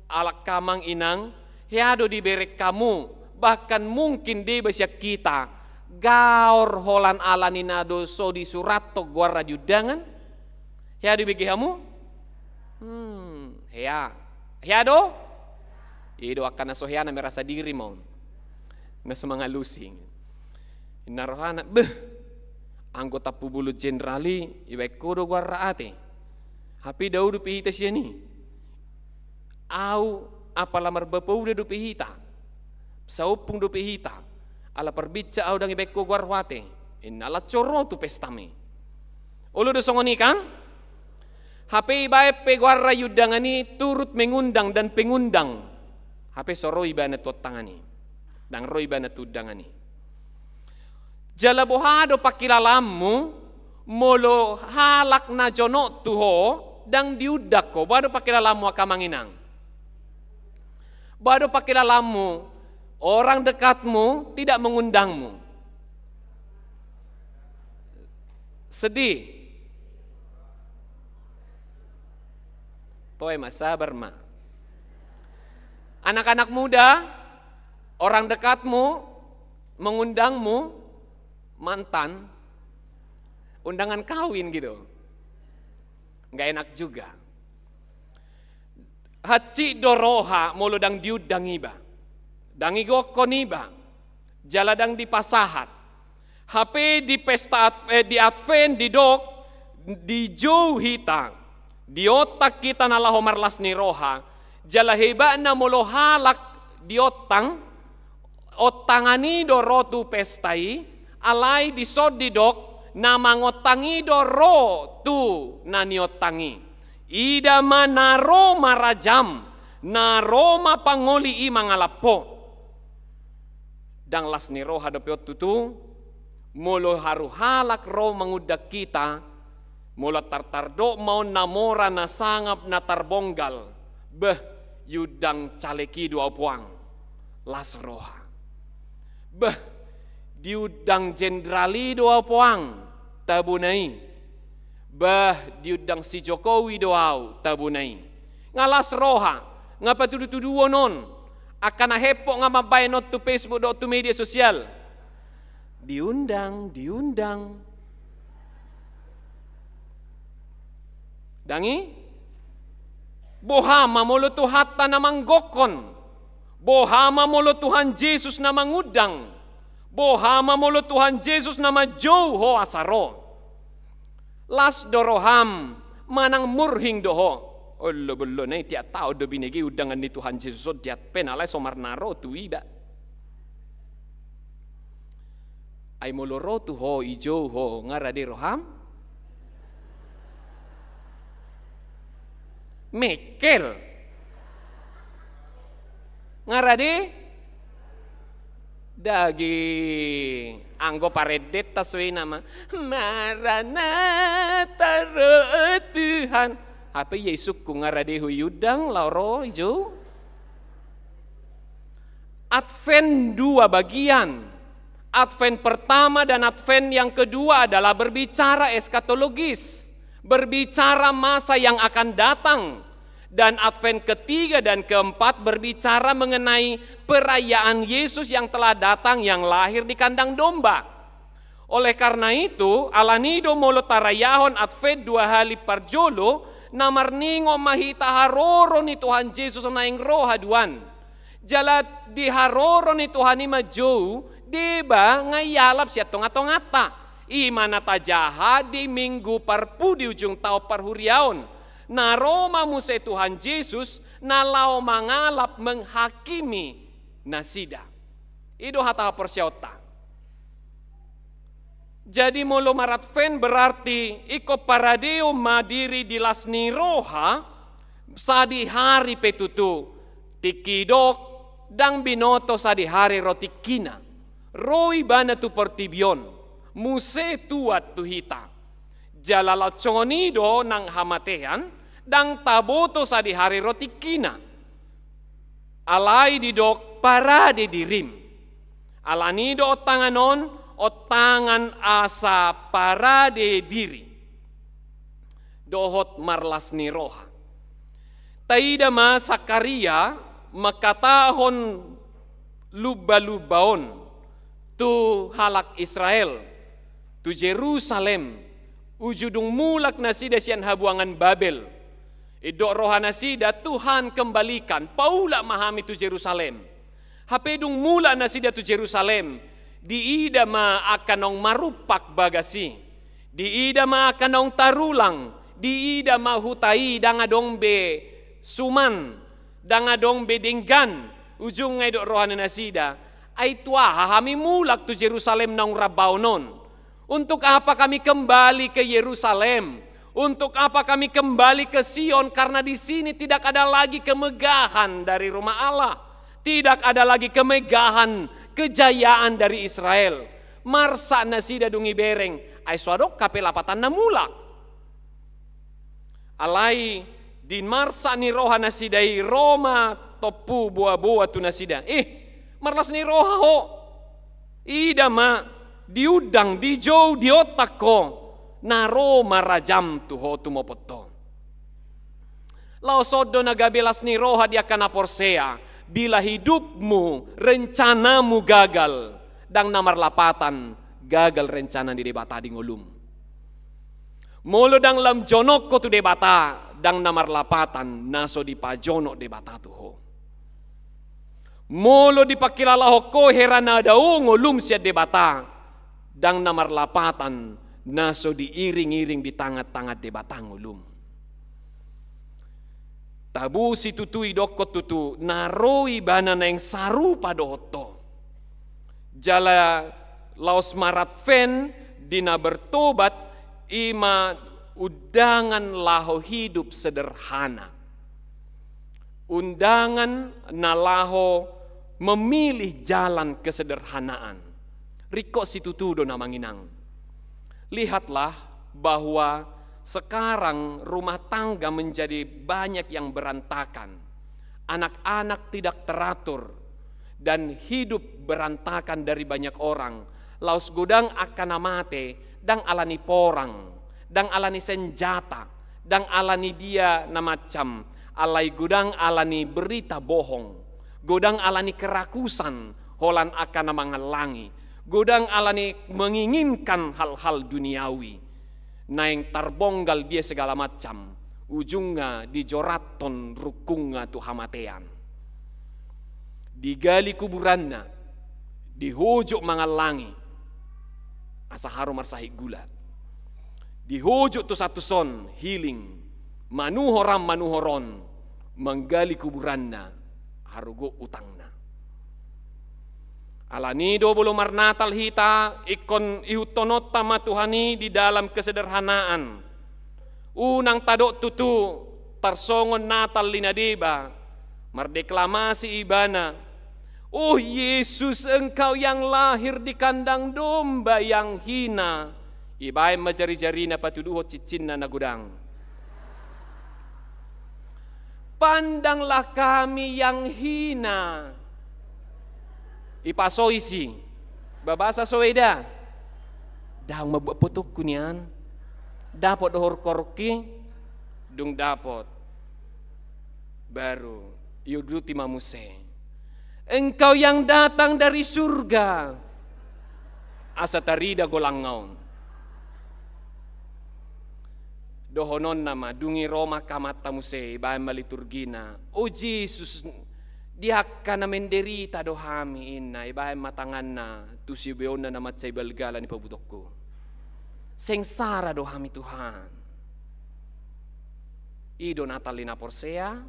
halak amang inang, hea do dibereng hamu, bahkan mungkin deba sian hita, gaor holan ala ni na do so disurathon goarna di undangan? Hea do dibege hamu? Hmm, hea. Hea do? I do angka na so hea na merasa diri ma on. Na so mangalusi. Inna rohana, beh, anggo Tampubolon Boru Jenderal i, dibahen ho do goarna ate. Hape dao dope hita sian i. Au, apala marbapauda dope hita. Saompung dope hita. Ala parbinca au, ndang dibahen ho goarhu ate. Inna, laos so ro tu pestam i. Olo do songon i, kan? Hape dibahen pe goarna di undangan i turut mengundang dan pengundang. Hape so ro ibana tu ontangan i. Ndang ro ibana tu undangan i. Jala boha do pangkilalaanmu, molo halak na jonok tu ho, ndang diundang ho, boha do pangkilalaanmu angka amang inang? Boha do pangkilalaanmu, orang dekatmu tidak mengundangmu? Sedih. Toe ma, sabar ma. Anak-anak muda, orang dekatmu mengundangmu, mantan, undangan kawin gitu. Nggak enak juga. Hansit do roha molo ndang diundang iba. Ndang digokhon iba. Jala ndang dipasahat. Hape di pesta Ad-, eh, di Advent didok, dijou hita, diontang hita na laho marlas ni roha, jala hebatna molo halak diontang, ontangan i do ro tu pesta i, alai dison didok, na mangontang i do ro tu na niontang i. Ida ma na ro marajam, na ro ma pangoli i mangalap ho. Ndang las ni roha dope on tutu, molo haru halak ro mangundang hita, molo tar-, tardok ma on na mora na sangap na tarbonggal, Beh, diundang caleg i do au puang, las roha. Beh, diundang jenderal i do au puang, tabona i. Beh, diundang si Jokowi do au, tabona i. Nga las roha, nga patudu-tuduon on. Angka na hepok nga mambaen on tu Facebook dohot tu media sosial. Diundang, diundang. Dang i? Boha ma molo Tuhanta na manggokhon? Boha ma molo Tuhan Jesus na mangundang? Boha ma molo Tuhan Jesus na manjou ho asa ro? Las do roham manang murhing do ho? Olo, bolona i, tiap taon do binege undangan ni Tuhan Jesus on di Advent, alai so marnaro tu iba. Ai molo ro tu ho, dijou ho, nga rade roham? Mengkel. Nga rade? Daging. Anggo parendetta so i nama, "Maranatha, ro Tuhan." Hape ia isungkun, nga rade ho diundang laho ro, dijou. Advent dua bagian. Advent pertama dan Advent yang kedua adalah berbicara eskatologis, berbicara masa yang akan datang. Dan Advent ketiga dan keempat berbicara mengenai perayaan Yesus yang telah datang, yang lahir di kandang domba. Oleh karena itu, alani i do molo tarayahon Advent dua hali parjolo, na marningot ma hita haroro ni Tuhan Jesus naeng ro haduan. Jala di haroro ni Tuhan i manjou, deba nga ialap sian tonga-tonganta. I ma na tajaha di Minggu Parpudi ujung taon parhuriaon. Na ro ma muse Tuhan Jesus, na laho mangalap, menghakimi nasida. I do hata haporseaonta. Jadi molo mar-Advent berarti ingkon paradeon ma diri di las ni roha, sadihari pe tutu, tingki didok, ndang binoto sadihari ro tingkina. Ro ibana tu portibi on, muse tuat tu hita. Jala laos songon i do nang hamatean, ndang taboto sadihari ro tingkina. Alai didok parade dirim. Alani i do ontangan on, ontangan asa parade diri dohot marlas ni roha. Taida ma Sakaria mangkatahon lumba-lumba on tu halak Israel, tu Jerusalem, uju dung mulak nasida sian habuangan Babel. Didok roha nasida, "Tuhan, kembalikan, paulak ma hami tu Jerusalem." Hape dung mulak nasida tu Jerusalem, diida ma angka naung marumpak bagas i. Diida ma angka naung tarulang, diida ma huta i ndang adong be suman, ndang adong be denggan. Ujungna didok roha ni nasida, "Ai tu aha hami mulak tu Jerusalem naung rambaon on? Untuk apa kami kembali ke Yerusalem? Untuk apa kami kembali ke Sion? Karena di sini tidak ada lagi kemegahan dari rumah Allah. Tidak ada lagi kemegahan, kejayaan dari Israel." Marsak nasida dung dibereng, ai so adong hape lapatanna mulak. Alai di marsak ni roha nasida i ro ma tompu boa-boa tu nasida, "Ih, marlas ni roha ho! Ida ma, diundang, dijou, diontak ho, na ro ma rajam tu ho tumopot ho." Laos on do na gabe las ni roha di angka na porsea, bila hidupmu, rencanamu gagal, ndang na marlapatan gagal rencana ni Debata di ngolum. Molo ndang lam jonok ho tu Debata, ndang na marlapatan na so dipajonok Debata tu ho. Molo dipangkilalahon ho hera na dao ngolum sian Debata, ndang na marlapatan na so diiring-iring di tangan-tangan Debata ngolum. Tabusi tutu, didokkon tutu, na ro ibana naeng sarupa dohot ho. Jala laos mar-Advent di na bertobat, i ma undangan laho hidup sederhana. Undangan na laho memilih jalan kesederhanaan. Ringkot situtu do, amang inang. Lihatlah bahwa sekarang rumah tangga menjadi banyak yang berantakan. Anak-anak tidak teratur dan hidup berantakan dari banyak orang. Laos godang angka na mate, ndang alani porang, ndang alani senjata, ndang alani dia na macam, alai godang alani berita bohong, godang alani kerakusan, holan angka na mangallangi, godang alani menginginkan hal-hal duniawi. Naeng tarbonggal dia segala macam, ujungna dijorathon rungkungna tu hamatean. Digali kuburanna, dihojok mangallangi, asa haru marsahit gula. Dihojok tu satuson, healing, manuhor an manuhor on, manggali kuburanna, haru gok utangna. Alani do molo marnatal hita, ingkon ihuthononta ma Tuhan i di dalam kesederhanaan. Unang tadok tutu tarsongon Natal ni na deba, mardeklamasi ibana, "Oh Yesus, Engkau yang lahir di kandang domba yang hina." Ibaen ma jari-jarina patuduhon cincinna na godang. "Pandanglah kami yang hina." Ipasoi si. Babasa soeda. Ndang mambuat potongku nian. Dapot do horong-horongki. Dung dapot, baru iuduti ma muse, "Engkau yang datang dari surga." Asa tarida golangna on. Dohononna ma, dung i ro ma angka amanta muse, ibaen ma liturgina. "O Jesus, di angka na menderita do hami," inna, ibaen ma tanganna tu siubeonna na mansai balgala ni pabutongku. "Sengsara do hami, Tuhan." I do Natal ni na porsea.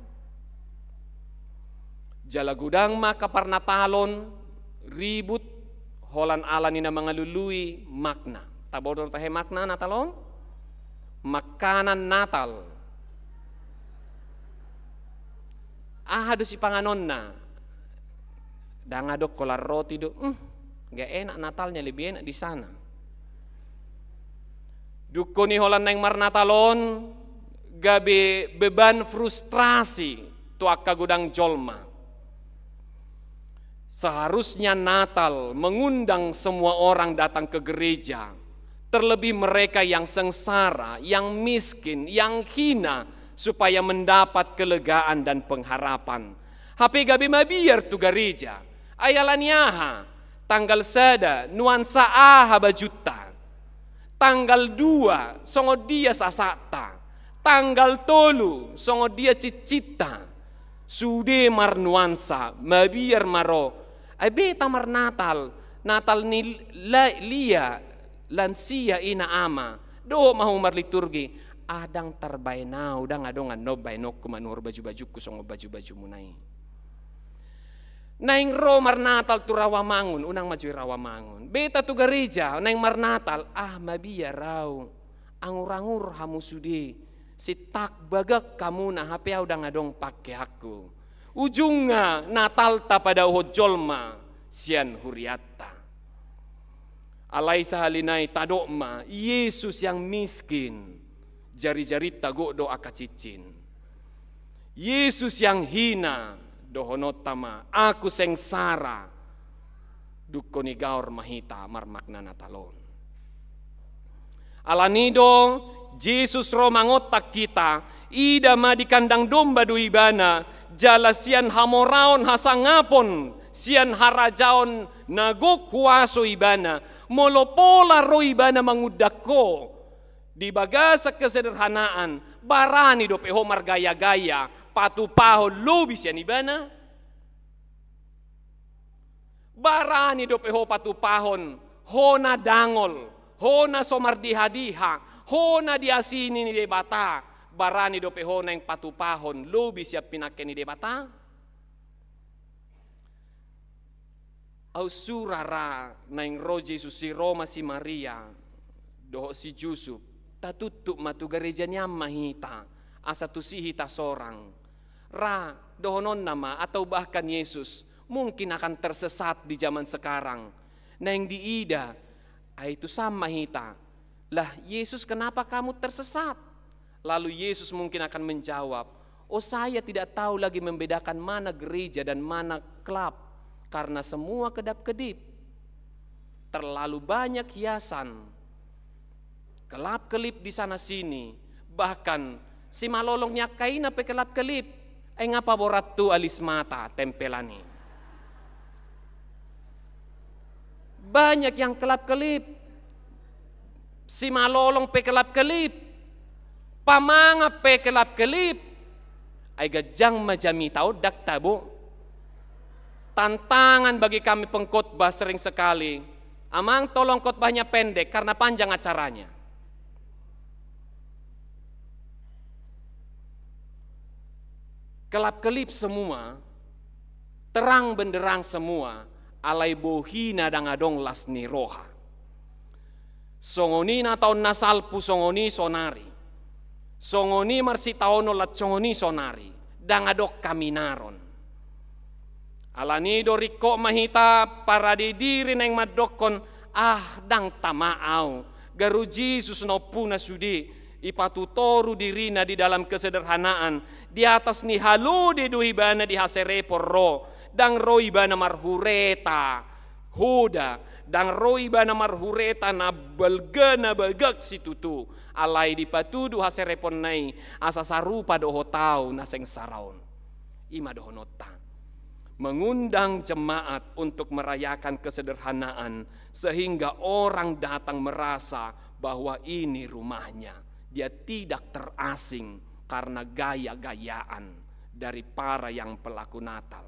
Jala godang ma angka parnatalon ribut holan alani na mangalului makna. Taboto do tahe makna Natal on? Makanan Natal. Aha do sipanganonna? Ndang adong holan roti do. Hmm, nggak enak Natalnya, lebih enak di sana. Dungkon i holan naeng marnatal on gabe beban frustrasi tu angka godang jolma. Seharusnya Natal mengundang semua orang datang ke gereja, terlebih mereka yang sengsara, yang miskin, yang hina, supaya mendapat kelegaan dan pengharapan. Hape gabe mabiar tu gareja. Ai alani aha? Tanggal sada, nuansa aha bajunta? Tanggal dua, songon dia sasatta? Tanggal tolu, songon dia cincinta? Sude marnuansa, mabiar ma ro. Ai beta marnatal, Natal ni la-, lia, lansia, ina, ama. Dohot ma hamu marliturgi, "Ah, ndang tarbaen au, ndang adong annon baenonku manuhor baju-bajungku songon baju-bajumuna i." Naeng ro marnatal tu Rawamangun, unang ma jo i Rawamangun. Beta tu gareja, naeng marnatal, "Ah, mabiar au. Angur-angur hamu sude, sintak bagak hamuna, hape au ndang adong pakeanku." Ujungna Natalta padaohon jolma sian hurianta. Alai sahali nai tadok ma, Yesus yang miskin, jari-jarinta gok do angka cincin. Yesus yang hina, dohononta ma, "Aku sengsara." Dungkon i gaor ma hita marmakna Natal on. Alani do Jesus ro mangontak hita, ida ma di kandang domba do Ibana, jala sian hamoraon, hasangapon, sian harajaon na gok huaso Ibana. Molo pola ro Ibana mangundang ho di bagasan kesederhanaan, barani dope ho margaya-gaya patupahon lobi sian Ibana? Barani dope ho patupahon, ho na dangol, ho na so mardiha-diha, ho na diasini ni Debata, barani dope ho naeng patupahon lobi sian pinangke ni Debata? Au sura ra naeng ro Jesus i, ro ma si Maria dohot si Jusup, tatutup ma tu gareja nian ma hita, asa tusi hita sorang. Ra, dohononna ma, atau bahkan Yesus mungkin akan tersesat di zaman sekarang. Naeng diida, ai tusan ma hita, "Lah, Yesus, kenapa kamu tersesat?" Lalu Yesus mungkin akan menjawab, Oh, saya tidak tahu lagi membedakan mana gereja dan mana klub, karena semua kedap-kedip. Terlalu banyak hiasan, kelap-kelip di sana sini, bahkan simalolong ni angka ina pe kelap-kelip. Ai nga paborat tu alis mata tempelan i. Banyak yang kelap-kelip. Simalolong pe kelap-kelip, pamangan pe kelap-kelip. Ai ganjang ma jamita on, ndang tabo. Tantangan bagi kami pengkhotbah sering sekali, "Amang, tolong khotbahnya pendek karena panjang acaranya." Kelap-kelip semua, terang benderang semua, alai bohina ndang adong las ni roha. Songon i na taon na salpu, songon i sonari. Songon i marsitaonon, lan songon i sonari. Ndang adong haminaron. Alani do ringkot ma hita parade diri naeng mandokkon, "Ah, ndang tama au, garu Jesus na ompuna sude, ipatutoru dirina di dalam kesederhanaan, di atas ni halode do ibana di haserepon ro, ndang ro ibana marhureta hoda, ndang ro ibana marhureta na balga na bagak situtu, alai dipatudu hasereponna i asa sarupa dohot au na sengsara on." I ma dohononta. Mengundang jemaat untuk merayakan kesederhanaan, sehingga orang datang merasa bahwa ini rumahnya. Dia tidak terasing karena gaya-gayaan dari para yang pelaku Natal.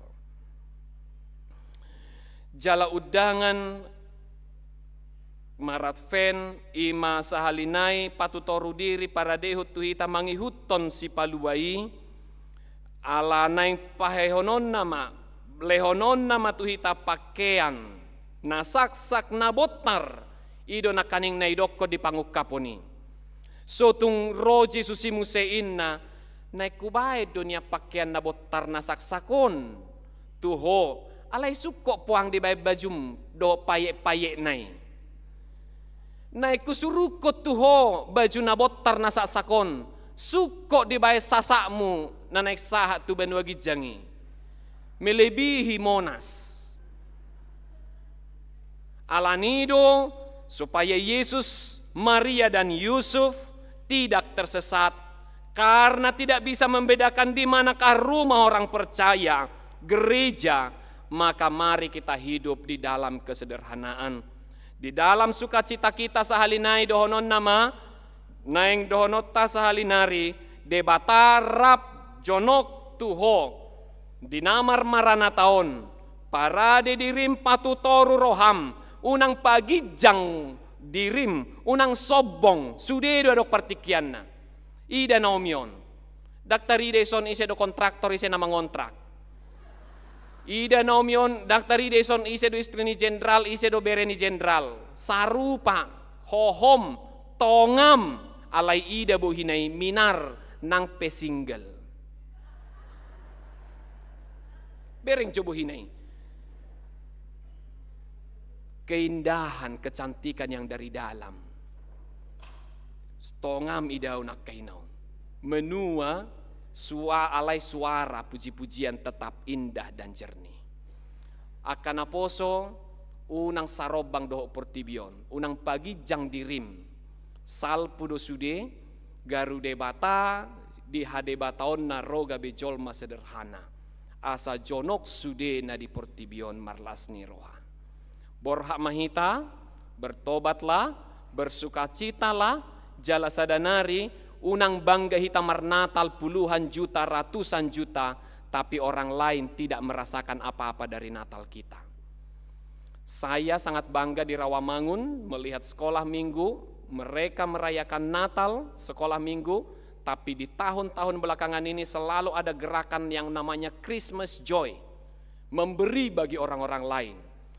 Jala undangan Maradvent, i ma sahali nai patutoru diri paradehon tu hita mangihuthon Sipalua i, ala naeng pahehononna ma, lehononna ma tu hita pakean na saksak, na bontar, i do nangkaning na idokkon di pangungkapon i. So tung ro Jesus i muse, inna, "Naeng hubaen do nian pakean na bontar na saksak on tu ho, alai sungkot poang dibaen bajum dohot payek-payekna i. Naeng husuruhon tu ho baju na bontar na saksak on, sungkot dibaen sasakmu na naeng sahat tu banua ginjang i." Melebihi Monas. Alani do, supaya Yesus, Maria, dan Yusuf tidak tersesat karena tidak bisa membedakan di manakah rumah orang percaya, gereja, maka mari kita hidup di dalam kesederhanaan. Di dalam sukacita kita sahali nai, dohononna ma, naeng dohononta sahali nari, Debata rap jonok tu ho di na marmaranatahon, parade dirim, patutoru roham, unang paginjang dirim, unang sombong, sude do adong partingkianna. Ida Naomi on. Ndang tarida ison ise do kontraktor, ise na mangontrak. Ida Naomi on, ndang tarida ison ise do istri ni jenderal, ise do bere ni jenderal. Sarupa, hohom, tongam, alai ida bohina i minar nang pe single. Bereng jo bohina i. Keindahan, kecantikan yang dari dalam. Tongam idaon angka ina on. Menua sua-, alai suara puji-pujian tetap indah dan jernih. Angka naposo, unang sarombang dohot portibi on, unang paginjang dirim. Salpu do sude, garu Debata di hadebataonna ro gabe jolma sederhana. Asa jonok sude na di portibi on marlas ni roha. Borhat ma hita, bertobatlah, bersukacitalah, jala sada nari, unang bangga hita marnatal puluhan juta, ratusan juta, tapi orang lain tidak merasakan apa-apa dari Natal kita. Saya sangat bangga di Rawamangun melihat sekolah minggu, mereka merayakan Natal sekolah minggu, tapi di tahun-tahun belakangan ini selalu ada gerakan yang namanya Christmas Joy, memberi bagi orang-orang lain.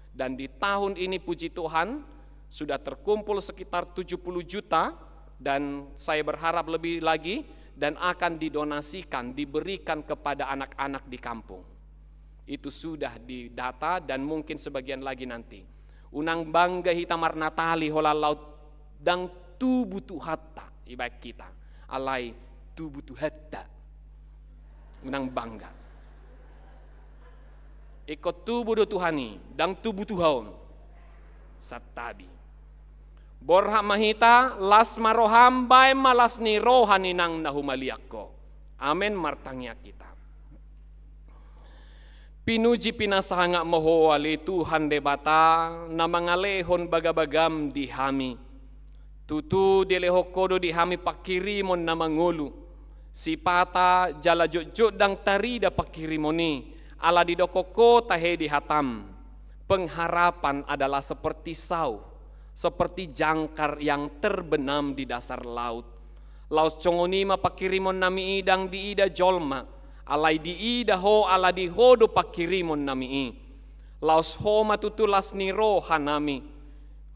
Dan di tahun ini, puji Tuhan, sudah terkumpul sekitar tujuh puluh juta, dan saya berharap lebih lagi, dan akan didonasikan, diberikan kepada anak-anak di kampung. Itu sudah didata dan mungkin sebagian lagi nanti. Unang bangga hita marnatali holan laho ndang tubu Tuhanta dibahen hita, alai tubu Tuhanta. Unang bangga. Ingkon tubu do Tuhan i, ndang tubu tu ho on. Santabi. Borhat ma hita, las ma roham, baen ma las ni roha ni inang na humaliang ho. Amen, martangiang hita. Pinuji pinasangap ma ho ale Tuhan Debata, na mangalehon bagabagam di hami. Tutu dilehon ho do di hami panghirimon na mangolu, sipata jala jotjot ndang tarida panghirimon i, ala didok ho tahe di hatam. Pengharapan adalah seperti sau, seperti jangkar yang terbenam di dasar laut. Laos songon i ma panghirimon nami i ndang diida jolma, alai diida ho ala di ho do panghirimon nami i. Laos ho ma tutu las ni roha nami.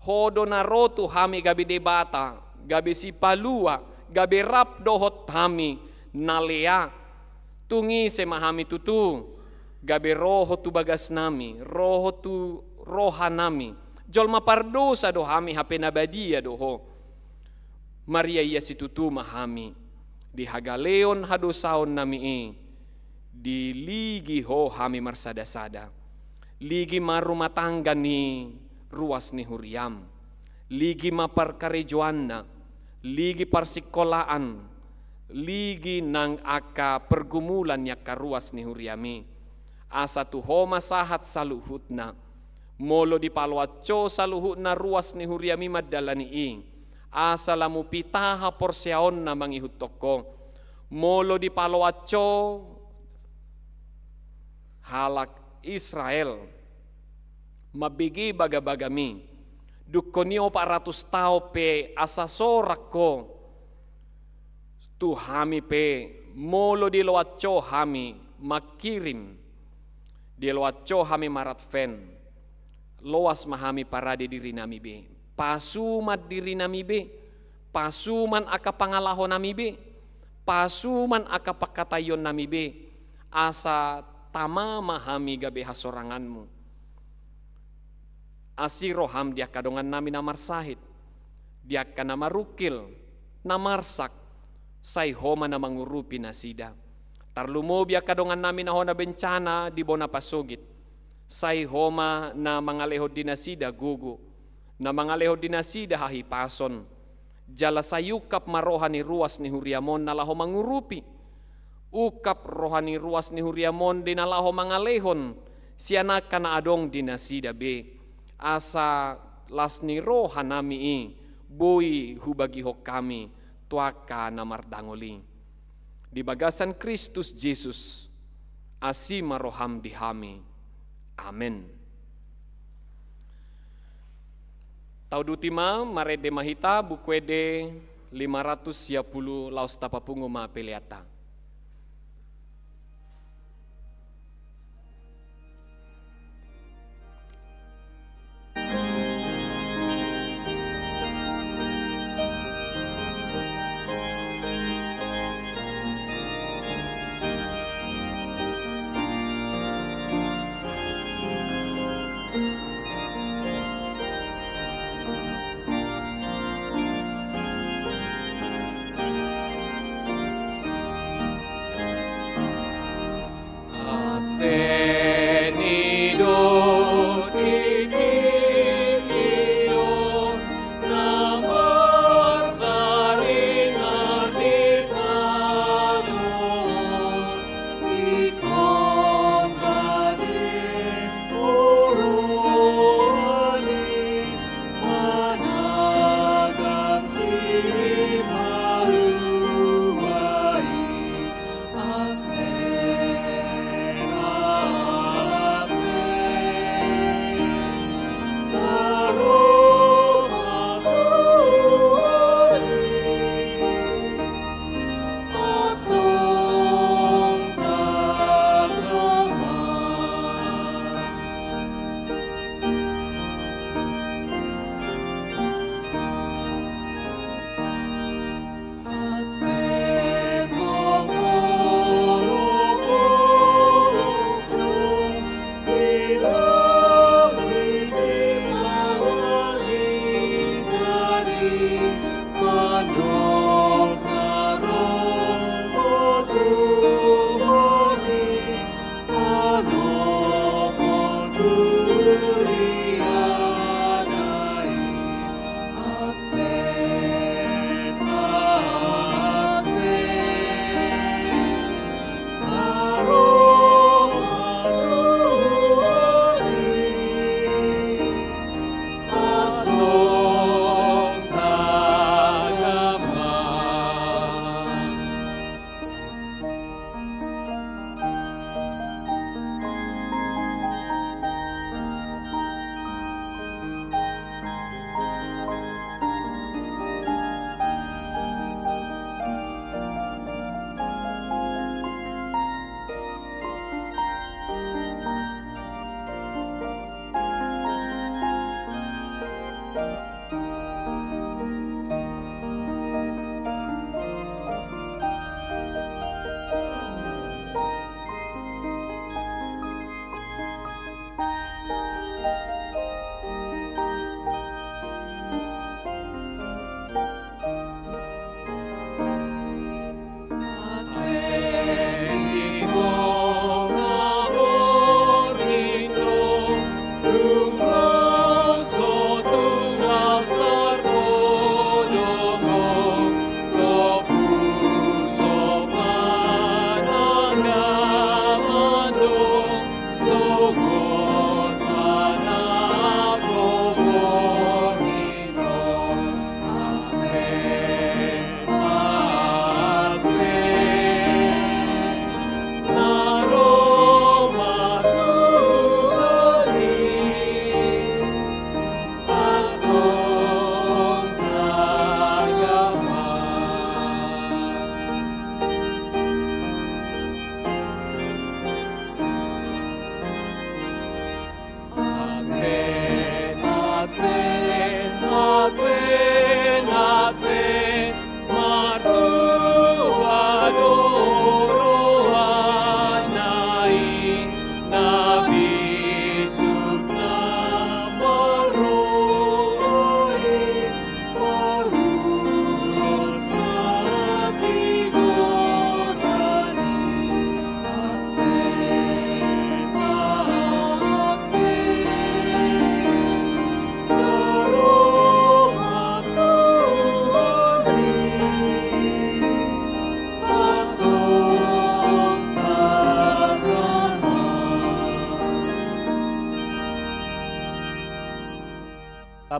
Ho do na ro tu hami gabe Debata, gabe sipalua, gabe rap dohot hami, na lea. Tung ise ma hami tutu, gabe ro ho tu bagas nami, ro ho tu roha nami. Jolma pardosa do hami hape na badia do ho. Maria ia situtu ma hami, di hagaleon hadosaon nami i, diligi ho hami marsadasada. Ligi ma rumah tangga ni ruas ni huriam. Ligi ma parkarejoanna, ligi parsikolaan, ligi nang angka pergumulan ni angka ruas ni huriam i. Asa tu ho ma sahat saluhutna. Molo dipaloas ho saluhutna ruas ni huriam i mandalani i. Asa lam hupitaha porseaonna mangihuthon ho. Molo dipaloas ho halak Israel mambege bagabagam i, dungkon i opat ratus taon pe asa sorang ho tu hami pe, molo diloas ho hami mangkirim, diloas ho hami maradvent, loas ma hami parade diri nami be. Pasuman diri nami be, pasuman angka pangalaho nami be, pasuman angka pangkataion nami be, asa tama ma hami gabe hasoranganmu. Asi roham di angka dongan nami na marsahit, di angka na marungkil, na marsak, sai ho ma na mangurupi nasida. Tarlumobi angka dongan nami na hona bencana di bona pasogit, sai ho ma na mangalehon di nasida gogo, na mangalehon di nasida hahipason. Jala sai ungkap ma roha ni ruas ni huriam on na laho mangurupi. Ungkap roha ni ruas ni huriam on di na laho mangalehon sian angka na adong di nasida be. Asa las ni roha nami i boi hubagihon hami tu angka na mardangol i. Di bagasan Kristus Jesus, asi ma roham di hami. Amen. Tauduti ma, marende ma hita, Buku Ende lima ratus sia pulu, laos tapapungu ma peleanta.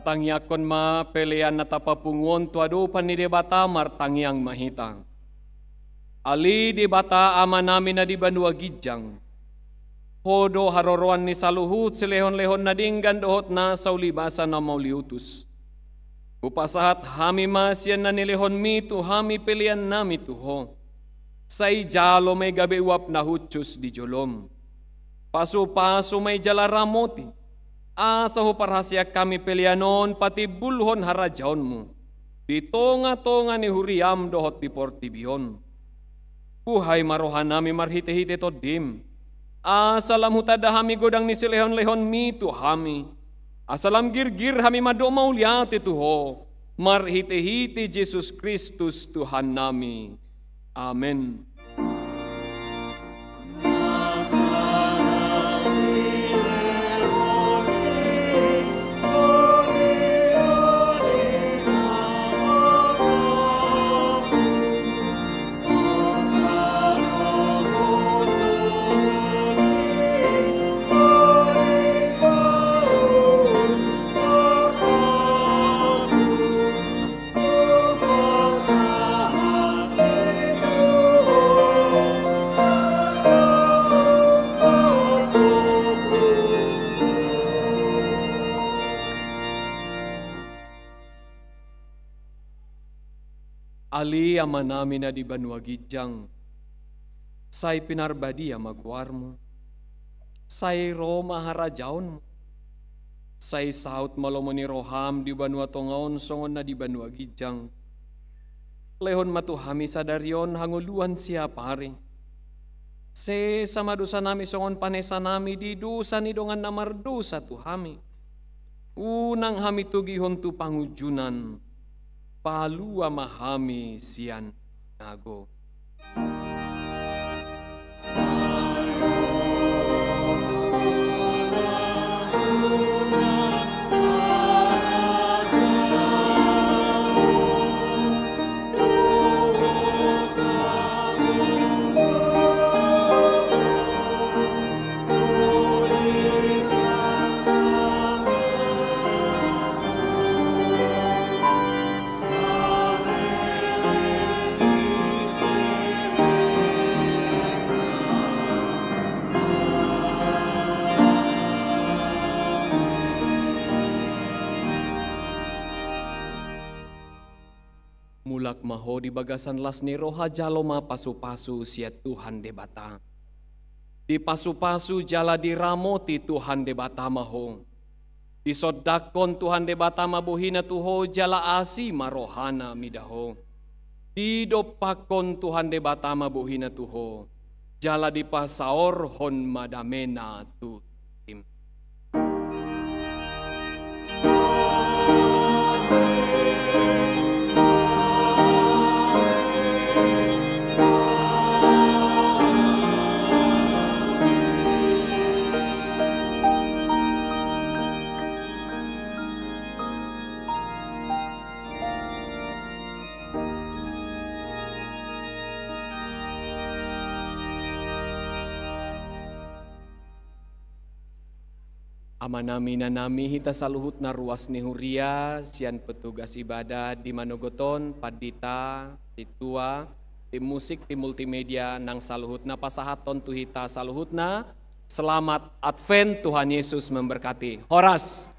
Tangiangkon ma pelean na tapapungu on tu adopan ni Debata. Martangiang ma hita. Ale Debata Amanami na di banua ginjang, Ho do haroroan ni saluhut silehonlehon na denggan dohot nasa ulibasa na mauliutus. Hupasahat hami ma sian na nilehonMi tu hami peleannami tu Ho. Sai jalo ma i gabe uap na hushus di joloM. Pasupasu ma i jala ramoti, asa huparhaseang hami pelean on patimbulhon harajaonMu di tongatonga ni huriaM dohot di portibi on. Buhai ma rohanami marhitehite TondiM, asa lam hutanda hami godang ni silehonlehonMi tu hami, asa lam girgir hami mandok mauliate tu Ho, marhitehite Jesus Kristus Tuhannami. Amen. Ale Amanami na di banua ginjang, sai pinarbadia ma goarMu. Sai ro ma harajaonMu. Sai saut ma lomo ni rohaM di banua tonga on songon na di banua ginjang. Lehon ma tu hami sadari on hangoluan siapari. Sesa ma dosanami songon panesanami di dosa ni dongan na mardosa tu hami. Unang hami togihon tu pangunjunan, palua ma hami sian pangago. Mulak ma ho di bagasan las ni roha jalo ma pasupasu sian Tuhan Debata. Dipasupasu jala diramoti Tuhan Debata ma ho. Disondangkon Tuhan Debata ma bohina tu ho jala asi ma rohana mida ho. Didompakkon Tuhan Debata ma bohina tu ho jala dipasaorhon ma damena tu tim. Amanami, inanami, hita saluhutna ruas ni huria, sian petugas ibadat di manogot on, pandita, sintua, tim musik, tim multimedia, nang saluhutna pasahathon tu hita saluhutna. Selamat Advent, Tuhan Yesus memberkati. Horas.